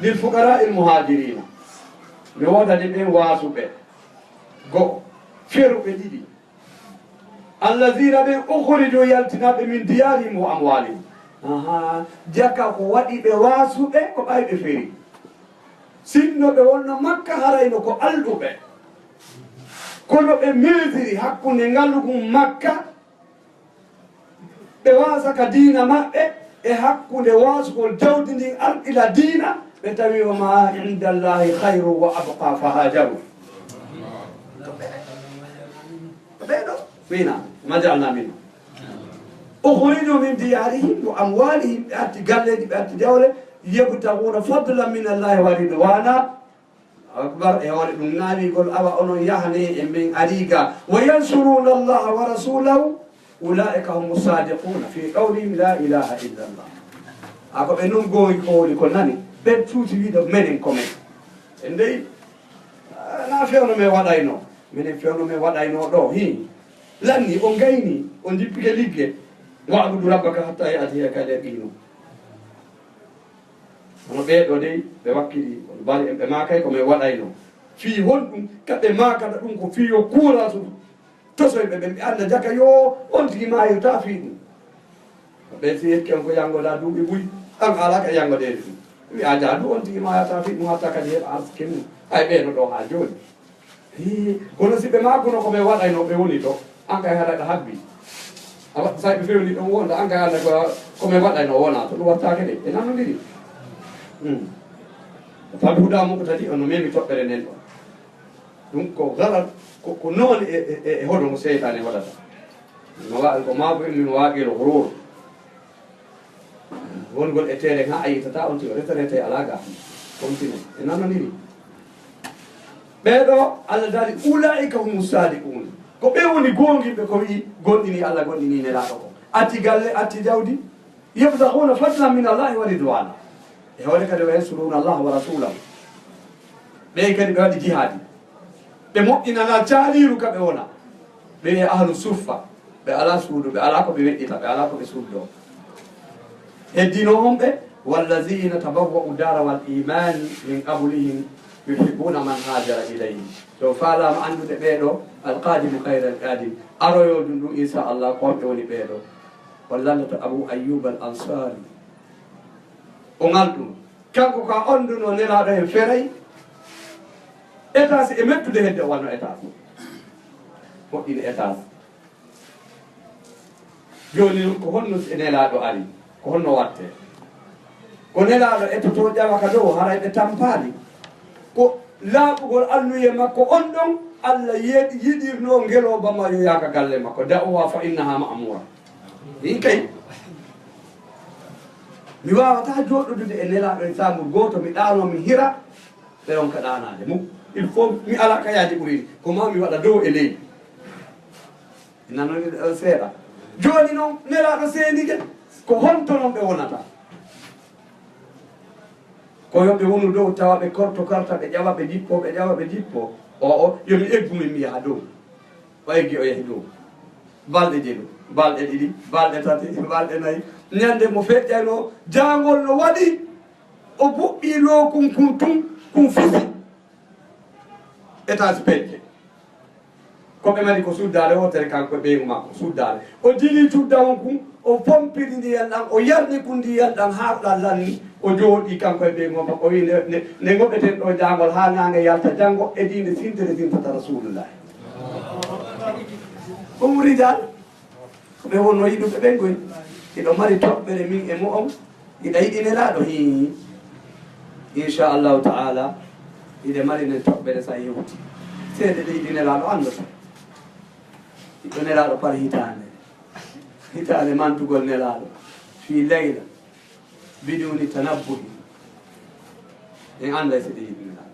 Lil fuqaraa'il muhaajiriina. Mi woodani ɓen waasuɓe. Go'o. Feruɓe ɗiɗi. Allaziina ɓen ukhrijuu yaltinaaɓe min diyaarihim wa amwaalihim. Ahaa. Jaka ko waɗi ɓe waasuɓe ko ɓay ɓe feri. Sinno ɓe wonno Makka harayno ko alɗuɓe. Kono ɓe meesiri hakkunde ngalu ngun Makka, ɓe waasa ka diina maɓɓe e hakkunde waasugol jawdi ndin arɗila diina, ɓe tawi wa ma indallahi khayru wa abqa fa hajaru. Ɓeeɗo fina ma jaalna min. Ukhrijuu min diyaarihim wa amwaalihim, ɓe atti galleeji, ɓe atti jawle, yabtaguuna fadlan min Allahi wa ridwaana. Akbar, e hoore ɗum naawigol, awa onon yahane e men ariga. Wa yansuruuna Allaha wa rasuulahu, ulaa'ika humu saadiquuna fi qawlihim laa ilaaha illa Allah. A ko ɓe nun gooyi ko woni ko nani, ɓe tuuti wiide menen ko men. En dey, ah, na fewno men waɗayno. Menen fewno men waɗayno ɗo, hi. Lanni, on gayni, on jippike ligge. Wa'budu rabbaka hatta ya'tiyaka al-yaqiinu. Kono ɓee ɗoo dey, ɓe wakkili, on bari en, ɓe maakay ko men waɗayno. Fii honɗum, ka ɓe maakata ɗum ko fii yo kuuraa so tosoy ɓe, ɓe, ɓe annda jaka yo on tigi maayirta fii ɗum. Ɓe si yekki on ko yanngoda duuɓi buy, an alaa ka yanngodeede ɗum. Mi a jaa du on tigi maayata fii ɗum hatta kadi heɓa arsike mum. Ay ɓee no ɗoo haa jooni. Hii, kono si ɓe maakuno ko ɓe waɗayno ɓe woni to, an kay haɗa ɗa habbi. A wa-, sa ɓe fewni ɗon wonda, an kay haɗa ko, ko ɓe waɗayno wona, to ɗum wattaake de, ɓe nanondiri. Hmm. Fal huda muqtadi, ono memi toɓɓere nden ɗon. Ɗum ko garar, ko, ko noon e, e, e, e hoɗo mo seytaane waɗata. No wa-, ko maabu en min waaqil ghurur. Wongol e teere haa a yitata on tigi retraité alaa ga. Continue. E nanoniri. Ɓee ɗoo, Allah daali, "Ulaa'ika humu saadiquun." Ko ɓe woni goongiiɓe ko wi'i, gonɗini Allah, gonɗini Nelaaɗo ko. Atti galle, atti jawdi, "Yabtaguuna fadlan min Allahi wa ridwaana." E hoore kadi, "Wa yansuruuna Allaha wa rasuulahu." Ɓe kadi ɓe waɗi jihaadi. Ɓe moƴƴinana caaliiru ka ɓe wona. Ɓe wi'a ahlu suffa. Ɓe alaa suudu, ɓe alaa ko ɓe weɗɗita, ɓe alaa ko ɓe suddoo. Heddino on ɓe, "Wallaziina tabawwa'u daara wal iimaani min qablihim yuhibbuuna man haajara ilayhim." To faalaama anndude ɓee ɗoo, al qaadimu khayral qaadim. Aroyoo ɗum ɗum, insha Allah, ko on ɓe woni ɓee ɗoo. On lanndoto Abu Ayyub al Ansaari. O ngal ɗum. Kanko ka on ɗum o Nelaaɗo hen feray. Étage e mettude hedde o wanno étage. Moƴƴini étage. Jooni noon ko honno si e Nelaaɗo ari? Ko honno watte? Ko Nelaaɗo ettoto ƴawa ka dow, haray ɓe tampaali. Ko laaɓugol annuye makko on ɗon, Allah yeɗi, yiɗirno ngelooba ma yo yaaka galle makko. Da'uha fa innaha ma'mura. Min kay, mi waawataa jooɗodude e Nelaaɗo e saamur gooto, mi ɗaanoo, mi hira, ɓe ronka ɗaanaade mo. Il faut mi ala ka yaaji ɓuriiɗi. Ko maa mi waɗa dow e leydi. Nanoni ɗo seeɗa. Jooni noon, Nelaaɗo seenike, ko honto noon ɓe wonata? Ko yo ɓe wonu dow, tawa ɓe korto karta, ɓe ƴawa, ɓe jippo, ɓe ƴawa, ɓe jippo. O, o, yo mi eggu min, mi yaha dow. O eggi, o yahi dow. Balɗe jeɗu, balɗe ɗiɗi, balɗe tati, balɗe nayi. Ñande mo feƴƴayno, jaangol no waɗi, o buɓɓi lookun kun tun, kun fisi. Étage peƴƴe. Ko ɓe mari ko suddaare wootere, kanko e ɓeyngu makko, suddaare. O jili cuddawun kun, o pompiri ndiyan ɗan, o yarni kun ndiyan ɗan haa ɗan lanni. O jooɗii kanko e ɓeyngu makko, o wi'i, "Nde, nde, nde ngoɓeten ɗo jaangol haa naange yalta janngo, e diine sintere sintata Rasulullahi." Ɗum rijal. Ko ɓe wonno yiɗuɓe ɓen koy. Hiɗo mari toɓɓere min e mo'on. Hiɗa yiɗi Nelaaɗo? Hii. Inchallahu ta'ala, hiɗe mari nen toɓɓere sa hewti. Seede ɗe yiɗi Nelaaɗo anndoto. Hiɗo Nelaaɗo par hitaande. Hitaande mantugol Nelaaɗo. Fii layla. Biduni tanabbuhi. En annday si ɗe yiɗi Nelaaɗo.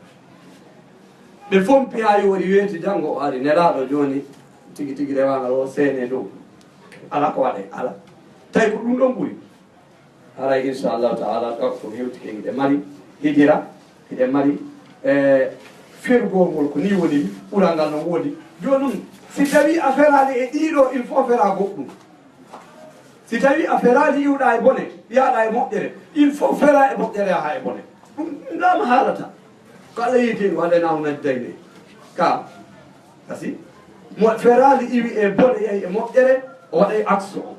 Ɓe fompi haa yoori weeti, janngo o ari Nelaaɗo jooni, tigi tigi rewaangal o seene dow. Ala ko waɗe, ala. Tawi ko ɗum ɗon ɓuri. Haray, inchallahu ta'ala, ɗo ko hewtike, hiɗe mari hijira, hiɗe mari, eh, fergol ngol, ko ni woni, ɓural ngal no woodi. Jooni ɗum, si tawi a feraali e ɗiɗo, il faut fera goɗɗum. Si tawi a feraali iwɗa e bone, yaaɗa e moƴƴere, il faut fera e moƴƴere, yaha e bone. Ɗum, ɗum ɗo mi haalata. Ko Allah yeeti en, wa hadaynaahu najdayni. Ka, kasi, mo feraali iwi e bone, yahi e moƴƴere, o waɗay aksu o.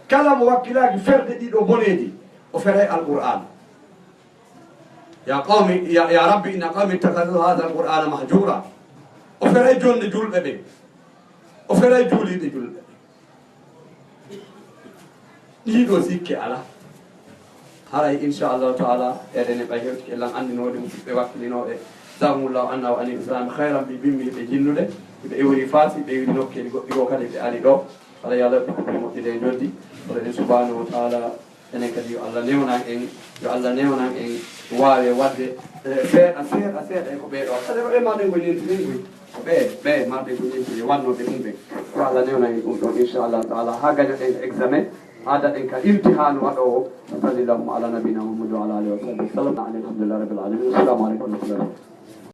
Kala mo wakkilaaki ferde ɗiɗo boneeji, o feray Alqur'aan. Ya qawmi, ya, ya Rabbi, inna qawmi ittakhadhu hadha al-Qur'ana mahjura. O feray jonde julɓe ɓen. O feray juuliiɓe julɓe ɓen. Ɗiɗo sikke ala. Haray, inchallahu ta'ala, eɗen e ɓay hewtike lan anndinooɗe musidɓe wakkilinooɓe. Jazakumullahu anna wa anil Islam khayran, ɓe bimmi ɓe jinnude, ɓe iwri Faasi, ɓe iwri nokkeeli goɗɗi goo kadi ɓe ari ɗo. Haray yo Allah yoɓ ɓe moƴƴude e njoɓdi. Haray subhanahu wa ta'ala, enen kadi yo Allah newnan en, yo Allah newnan en waawe waɗde, eh, seeɗa, seeɗa, seeɗa e ko ɓee ɗo. Kadi ko ɓe marɓe ko ñenti ɗin koy. Ko ɓe, ɓe marɓe ko ñenti e wannooɓe ɗum ɓe. Yo Allah newnan en ɗum ɗon, inchallahu ta'ala, haa gañoɗen ka examen, haa daɗen ka imtihaanu waɗoowo. Wa sallallahu ala nabina Muhammad wa ala alihi wa sahbihi wa sallam. Alhamdulillahi rabbil alamin. Assalamu aleykum wa rahmatullahi wa barakatuh.